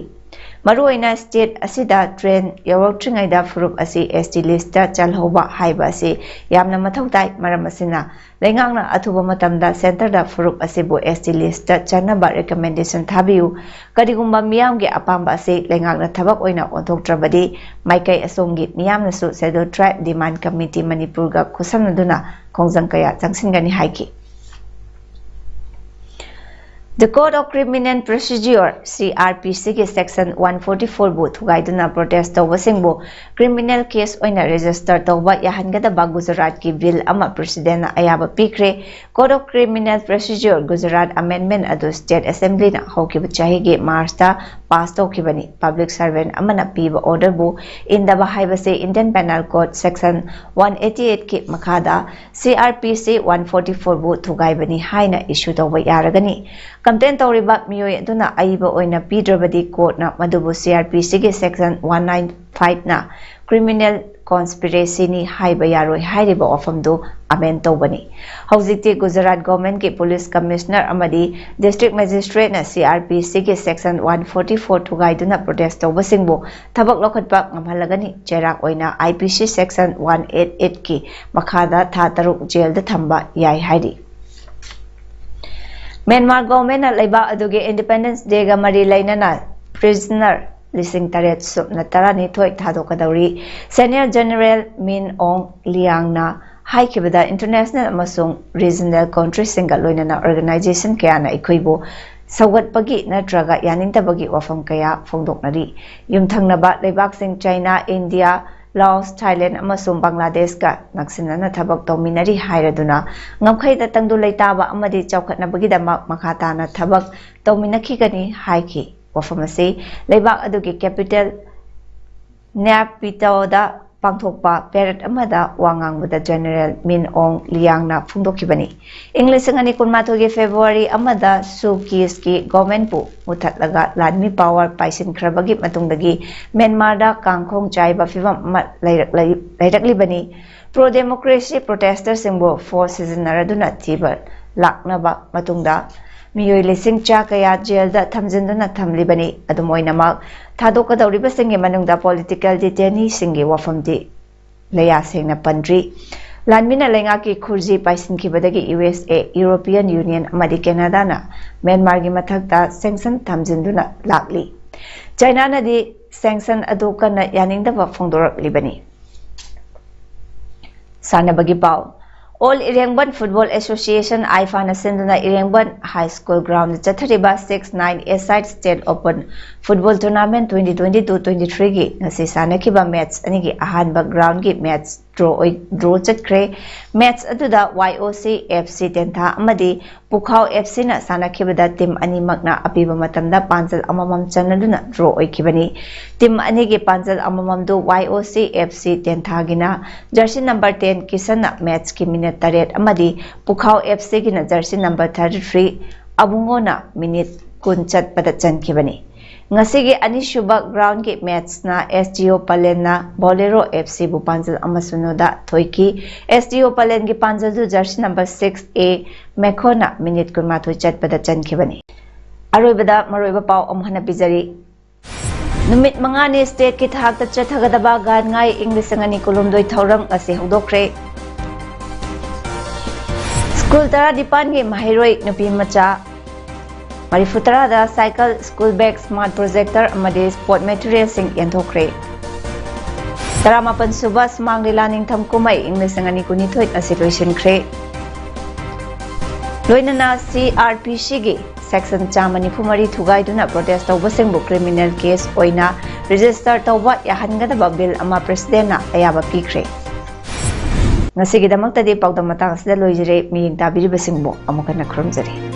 ꯃꯔꯨꯑꯣꯏꯅ state ꯑꯁꯤꯗ train ꯌꯧꯔꯛꯇ꯭ꯔꯤꯉꯩꯗ ꯐꯨꯔꯨꯞ ꯑꯁꯤ ST listꯇ ꯆꯜꯍꯧꯕ ꯍꯥꯏꯕ ꯑꯁꯤ ꯌꯥꯝꯅ ꯃꯊꯧ ꯇꯥꯏ꯫ ꯃꯔꯝ ꯑꯁꯤꯅ, ꯂꯩꯉꯥꯛꯅ ꯑꯊꯨꯕ ꯃꯇꯝꯗ centreꯗ ꯐꯨꯔꯨꯞ ꯑꯁꯤꯕꯨ ST listꯇ ꯆꯟꯅꯕ recommendation ꯊꯥꯕꯤꯌꯨ꯫ ꯀꯔꯤꯒꯨꯝꯕ ꯃꯤꯌꯥꯝꯒꯤ ꯑꯄꯥꯝꯕ ꯑꯁꯤ ꯂꯩꯉꯥꯛꯅ ꯊꯕꯛ ꯑꯣꯏꯅ ꯑꯣꯟꯊꯣꯛꯇ꯭ꯔꯕꯗꯤ, ꯃꯥꯏꯀꯩ ꯑꯁꯣꯝꯒꯤ ꯃꯤꯌꯥꯝꯅꯁꯨ Scheduled Tribe Demand Committee ꯃꯅꯤꯄꯨꯔꯒ ꯈꯨꯠꯁꯝꯅꯗꯨꯅ ꯈꯣꯡꯖꯪ ꯀꯌꯥ ꯆꯪꯁꯤꯟꯒꯅꯤ ꯍꯥꯏꯈꯤ꯫ The Code of Criminal Procedure, CrPCꯒꯤ section one forty fourꯕꯨ ꯊꯨꯒꯥꯏꯗꯨꯅ protest ꯇꯧꯕꯁꯤꯡꯕꯨ criminal case ꯑꯣꯏꯅ register ꯇꯧꯕ ꯌꯥꯍꯟꯒꯗꯕ ꯒꯨꯖꯔꯥꯠꯀꯤ bill ꯑꯃ presidentꯅ ꯑꯌꯥꯕ ꯄꯤꯈ꯭ꯔꯦ꯫ Code of Criminal Procedure, Gujarat Amendment ꯑꯗꯨ state assemblyꯅ ꯍꯧꯈꯤꯕ ꯆꯍꯤꯒꯤ Marchꯇ pass ꯇꯧꯈꯤꯕꯅꯤ꯫ Public servant ꯑꯃꯅ ꯄꯤꯕ orderꯕꯨ ꯏꯟꯗꯕ ꯍꯥꯏꯕꯁꯤ Indian Penal Code section one eighty eightꯀꯤ ꯃꯈꯥꯗ CrPC one forty fourꯕꯨ ꯊꯨꯒꯥꯏꯕꯅꯤ ꯍꯥꯏꯅ issue ꯇꯧꯕ ꯌꯥꯔꯒꯅꯤ꯫ Complain ꯇꯧꯔꯤꯕ ꯃꯤꯑꯣꯏ ꯑꯗꯨꯅ ꯑꯏꯕ ꯑꯣꯏꯅ ꯄꯤꯗ꯭ꯔꯕꯗꯤ, courtꯅ ꯃꯗꯨꯕꯨ CrPCꯒꯤ section one nine fiveꯅ criminal conspiracyꯅꯤ ꯍꯥꯏꯕ ꯌꯥꯔꯣꯏ ꯍꯥꯏꯔꯤꯕ ꯋꯥꯐꯝꯗꯨ amend ꯇꯧꯕꯅꯤ꯫ ꯍꯧꯖꯤꯛꯇꯤ ꯒꯨꯖꯔꯥꯠ governmentꯀꯤ police commissioner ꯑꯃꯗꯤ district magistrateꯅ CrPCꯒꯤ section one forty four ꯊꯨꯒꯥꯏꯗꯨꯅ protest ꯇꯧꯕꯁꯤꯡꯕꯨ ꯊꯕꯛ ꯂꯧꯈꯠꯄ ꯉꯝꯍꯜꯂꯒꯅꯤ꯫ ꯆꯩꯔꯥꯛ ꯑꯣꯏꯅ IPC section one eight eightꯀꯤ ꯃꯈꯥꯗ ꯊꯥ ꯇꯔꯨꯛ jailꯗ ꯊꯝꯕ ꯌꯥꯏ ꯍꯥꯏꯔꯤ꯫ Myanmar governmentꯅ ꯂꯩꯕꯥꯛ ꯑꯗꯨꯒꯤ Independence Dayꯒ ꯃꯔꯤ ꯂꯩꯅꯅ prisoner ꯂꯤꯁꯤꯡ ꯇꯔꯦꯠ ꯁꯨꯞꯅ ꯇꯔꯥꯅꯤꯊꯣꯏ ꯊꯥꯗꯣꯛꯀꯗꯧꯔꯤ꯫ Senior General Min Aung Hlaingꯅ ꯍꯥꯏꯈꯤꯕꯗ, international ꯑꯃꯁꯨꯡ regional countryꯁꯤꯡꯒ ꯂꯣꯏꯅꯅ organization ꯀꯌꯥꯅ ꯑꯩꯈꯣꯏꯕꯨ ꯁꯧꯒꯠꯄꯒꯤ ꯅꯠꯇ꯭ꯔꯒ ꯌꯥꯅꯤꯡꯗꯕꯒꯤ ꯋꯥꯐꯝ ꯀꯌꯥ ꯐꯣꯡꯗꯣꯛꯅꯔꯤ꯫ ꯌꯨꯝꯊꯪꯅꯕ ꯂꯩꯕꯥꯛꯁꯤꯡ China, India, Laos, Thailand ꯑꯃꯁꯨꯡ ꯕꯪꯒ꯭ꯂꯥꯗꯦꯁꯀ ꯅꯛꯁꯤꯟꯅꯅ ꯊꯕꯛ ꯇꯧꯃꯤꯟꯅꯔꯤ ꯍꯥꯏꯔꯗꯨꯅ, ꯉꯝꯈꯩꯗ ꯇꯪꯗꯨ ꯂꯩꯇꯥꯕ ꯑꯃꯗꯤ ꯆꯥꯎꯈꯠꯅꯕꯒꯤꯗꯃꯛ ꯃꯈꯥ ꯇꯥꯅ ꯊꯕꯛ ꯇꯧꯃꯤꯟꯅꯈꯤꯒꯅꯤ ꯍꯥꯏꯈꯤ꯫ ꯋꯥꯐꯝ ꯑꯁꯤ ꯂꯩꯕꯥꯛ ꯑꯗꯨꯒꯤ capital ꯅꯦꯄꯤꯇꯣꯗ ꯄꯥꯡꯊꯣꯛꯄ ꯄꯦꯔꯦꯗ ꯑꯃꯗ ꯋꯥ ꯉꯥꯡꯕꯗ ꯖꯦꯅꯦꯔꯦꯜ ꯃꯤꯟ ꯑꯣꯡ ꯂꯤꯌꯥꯡꯅ ꯐꯣꯡꯗꯣꯛꯈꯤꯕꯅꯤ꯫ ꯏꯪ ꯂꯤꯁꯤꯡ ꯑꯅꯤ ꯀꯨꯟꯃꯥꯊꯣꯏꯒꯤ ꯐꯦꯕ꯭ꯔꯨꯋꯥꯔꯤ ꯑꯃꯗ ꯁꯨ ꯀꯤꯁꯀꯤ ꯒꯣꯚꯔꯟꯃꯦꯟꯠꯄꯨ ꯃꯨꯠꯊꯠꯂꯒ ꯂꯥꯟꯃꯤ ꯄꯥꯋꯔ ꯄꯥꯏꯁꯤꯟꯈ꯭ꯔꯕꯒꯤ ꯃꯇꯨꯡꯗꯒꯤ ꯃ꯭ꯌꯥꯟꯃꯥꯔꯗ ꯀꯥꯡꯈꯣꯡ ꯆꯥꯏꯕ ꯐꯤꯚꯝ ꯑꯃ ꯂꯩꯔꯛꯂꯤ-, ꯂꯩꯔꯛꯂꯤꯕꯅꯤ꯫ ꯄ꯭ꯔꯣ ꯗꯦꯃꯣꯀ꯭ꯔꯦꯁꯤ ꯄ꯭ꯔꯣꯇꯦꯁꯇꯔꯁꯤꯡꯕꯨ ꯐꯣꯔꯁ ꯁꯤꯖꯤꯟꯅꯔꯗꯨꯅ ꯊꯤꯕ ꯂꯥꯛꯅꯕ ꯃꯇꯨꯡꯗ ꯃꯤꯑꯣꯏ ꯂꯤꯁꯤꯡ ꯆꯥ ꯀꯌꯥ ꯖꯦꯜꯗ ꯊꯝꯖꯤꯟꯗꯨꯅ ꯊꯝꯂꯤꯕꯅꯤ꯫ ꯑꯗꯨꯝ ꯑꯣꯏꯅꯃꯛ, ꯊꯥꯗꯣꯛꯀꯗꯧꯔꯤꯕꯁꯤꯡꯒꯤ ꯃꯅꯨꯡꯗ ꯄꯣꯂꯤꯇꯤꯀꯦꯜ ꯗꯤꯇꯦꯅꯤꯁꯤꯡꯒꯤ ꯋꯥꯐꯝꯗꯤ ꯂꯌꯥ ꯁꯦꯡꯅ ꯄꯟꯗ꯭ꯔꯤ꯫ ꯂꯥꯟꯃꯤꯅ ꯂꯩꯉꯥꯛꯀꯤ ꯈꯨꯔꯖꯤ ꯄꯥꯏꯁꯤꯟꯈꯤꯕꯗꯒꯤ ꯌꯨ ꯑꯦꯁ ꯑꯦ, ꯌꯨꯔꯣꯄꯤꯌꯟ ꯌꯨꯅꯤꯌꯟ ꯑꯃꯗꯤ ꯀꯦꯅꯥꯗꯥꯅ ꯃ꯭ꯌꯥꯟꯃꯥꯔꯒꯤ ꯃꯊꯛꯇ ꯁꯦꯡꯁꯟ ꯊꯝꯖꯤꯟꯗꯨꯅ ꯂꯥꯛꯂꯤ꯫ ꯆꯥꯏꯅꯥꯅꯗꯤ ꯁꯦꯡꯁꯟ ꯑꯗꯨ ꯀꯟꯅ ꯌꯥꯅꯤꯡꯗꯕ ꯐꯣꯡꯗꯣꯔꯛꯂꯤꯕꯅꯤ꯫ ꯁꯥꯟꯅꯕꯒꯤ ꯄꯥꯎ꯫ ꯑꯣꯜ ꯏꯔꯦꯡꯕꯟ ꯐꯨꯠꯕꯣꯜ ꯑꯦꯁꯣꯁꯤꯌꯦꯁꯟ, ꯑꯥꯏꯐꯥꯅ ꯁꯤꯟꯗꯨꯅ ꯏꯔꯦꯡꯕꯟ ꯍꯥꯏ ꯁ꯭ꯀꯨꯜ ꯒ꯭ꯔꯥꯎꯟꯗ ꯆꯠꯊꯔꯤꯕ six nine a side state open football tournament twenty twenty two twenty ꯊ꯭ꯔꯤꯒꯤ ꯉꯁꯤ ꯁꯥꯟꯅꯈꯤꯕ ꯃꯦꯠꯆ ꯑꯅꯤꯒꯤ ꯑꯍꯥꯟꯕ ꯒ꯭ꯔꯥꯎꯟꯒꯤ ꯃꯦꯠꯆ ꯗ꯭ꯔꯣ ꯑꯣꯏ-, ꯗ꯭ꯔꯣ ꯆꯠꯈ꯭ꯔꯦ꯫ ꯃꯦꯠꯆ ꯑꯗꯨꯗ ꯋꯥꯏ ꯑꯣ ꯁꯤ ꯑꯦꯐ ꯁꯤ ꯇꯦꯟꯊꯥ ꯑꯃꯗꯤ ꯄꯨꯈꯥꯎ ꯑꯦꯐ ꯁꯤꯅ ꯁꯥꯟꯅꯈꯤꯕꯗ ꯇꯤꯝ ꯑꯅꯤꯃꯛꯅ ꯑꯄꯤꯕ ꯃꯇꯝꯗ ꯄꯥꯟꯖꯜ ꯑꯃꯃꯝ ꯆꯟꯅꯗꯨꯅ ꯗ꯭ꯔꯣ ꯑꯣꯏꯈꯤꯕꯅꯤ꯫ ꯇꯤꯝ ꯑꯅꯤꯒꯤ ꯄꯥꯟꯖꯜ ꯑꯃꯃꯝꯗꯨ ꯋꯥꯏ ꯑꯣ ꯁꯤ ꯑꯦꯐ ꯁꯤ ꯇꯦꯟꯊꯥꯒꯤꯅ ꯖꯔꯁꯤ ꯅꯝꯕꯔ ꯇꯦꯟ ꯀꯤꯁꯟꯅ ꯃꯦꯠꯆꯀꯤ ꯃꯤꯅꯠ ꯇꯔꯦꯠ ꯑꯃꯗꯤ ꯄꯨꯈꯥꯎ ꯑꯦꯐ ꯁꯤꯒꯤꯅ ꯖꯔꯁꯤ ꯅꯝꯕꯔ ꯊꯥꯔꯇꯤ ꯊ꯭ꯔꯤ ꯑꯕꯨꯡꯉꯣꯅ ꯃꯤꯅꯤꯠ ꯀꯨꯟ ꯆꯠꯄꯗ ꯆꯟꯈꯤꯕꯅꯤ꯫ ꯉꯁꯤꯒꯤ ꯑꯅꯤꯁꯨꯕ ꯒ꯭ꯔꯥꯎꯟꯒꯤ ꯃꯦꯠꯆꯅ ꯑꯦꯁ ꯖꯤ ꯑꯣ ꯄꯂꯦꯟꯅ ꯕꯣꯂꯦꯔꯣ ꯑꯦꯐ ꯁꯤꯕꯨ ꯄꯥꯟꯖꯜ ꯑꯃ ꯁꯨꯟꯅꯗ ꯊꯣꯏꯈꯤ꯫ ꯑꯦꯁ G O ꯄꯂꯦꯟꯒꯤ ꯄꯥꯟꯖꯜꯗꯨ jersey number six ꯑꯦ ꯃꯦꯈꯣꯅ ꯃꯤꯅꯤꯠ ꯀꯨꯟꯃꯥꯊꯣꯏ ꯆꯠꯄꯗ ꯆꯟꯈꯤꯕꯅꯤ꯫ ꯑꯔꯣꯏꯕꯗ ꯃꯔꯨꯑꯣꯏꯕ ꯄꯥꯎ ꯑꯃꯨꯛ ꯍꯟꯅ ꯄꯤꯖꯔꯤ꯫ ꯅꯨꯃꯤꯠ ꯃꯉꯥꯅꯤ ꯁ꯭ꯇꯦꯠꯀꯤ ꯊꯥꯛꯇ ꯆꯠꯊꯒꯗꯕ ꯒꯥꯟ ꯉꯥꯏ ꯏꯪ ꯂꯤꯁꯤꯡ ꯑꯅꯤ ꯀꯨꯟꯍꯨꯝꯗꯣꯏ ꯊꯧꯔꯝ ꯉꯁꯤ ꯍꯧꯗꯣꯛꯈ꯭ꯔꯦ꯫ ꯁ꯭ꯀꯨꯜ ꯇꯔꯥꯅꯤꯄꯥꯟꯒꯤ ꯃꯍꯩꯔꯣꯏ ꯅꯨꯄꯤ ꯃꯆꯥ ꯃꯔꯤꯐꯨ ꯇꯔꯥꯗ cycle, school bag, smart projector ꯑꯃꯗꯤ ꯁ꯭ꯄꯣꯔꯠ ꯃꯦꯇꯔꯤꯌꯦꯜꯁꯤꯡ ꯌꯦꯟꯊꯣꯛꯈ꯭ꯔꯦ꯫ ꯇꯔꯥꯃꯥꯄꯟ ꯁꯨꯕ ꯁꯨꯃꯥꯡ ꯂꯤꯂꯥ ꯅꯤꯡꯊꯝ ꯀꯨꯝꯍꯩ ꯏꯪ ꯂꯤꯁꯤꯡ ꯑꯅꯤ ꯀꯨꯟꯅꯤꯊꯣꯏ ꯉꯁꯤ ꯂꯣꯏꯁꯤꯟꯈ꯭ꯔꯦ꯫ ꯂꯣꯏꯅꯅ ꯁꯤ ꯑꯥꯔ ꯄꯤ ꯁꯤꯒꯤ ꯁꯦꯛꯁꯟ ꯆꯥꯝꯃ ꯅꯤꯐꯨ ꯃꯔꯤ ꯊꯨꯒꯥꯏꯗꯨꯅ ꯄ꯭ꯔꯣꯇꯦꯁ ꯇꯧꯕꯁꯤꯡꯕꯨ ꯀ꯭ꯔꯤꯃꯤꯅꯦꯜ ꯀꯦꯁ ꯑꯣꯏꯅ ꯔꯦꯖꯤꯁꯇꯔ ꯇꯧꯕ ꯌꯥꯍꯟꯒꯗꯕ ꯕꯤꯜ ꯑꯃ ꯄ꯭ꯔꯦꯁꯤꯗꯦꯟꯠꯅ ꯑꯌꯥꯕ ꯄꯤꯈ꯭ꯔꯦ꯫ ꯉꯁꯤꯒꯤꯗꯃꯛꯇꯗꯤ ꯄꯥꯎꯗꯝ ꯃꯇꯥꯡ ꯑꯁꯤꯗ ꯂꯣꯏꯖꯔꯦ꯫ ꯃꯤꯠꯌꯦꯡ ꯇꯥꯕꯤꯔꯤꯕꯁꯤꯡꯕꯨ ꯑꯃꯨꯛ ꯍꯟꯅ ꯈꯨꯔꯨꯝꯖꯔꯤ꯫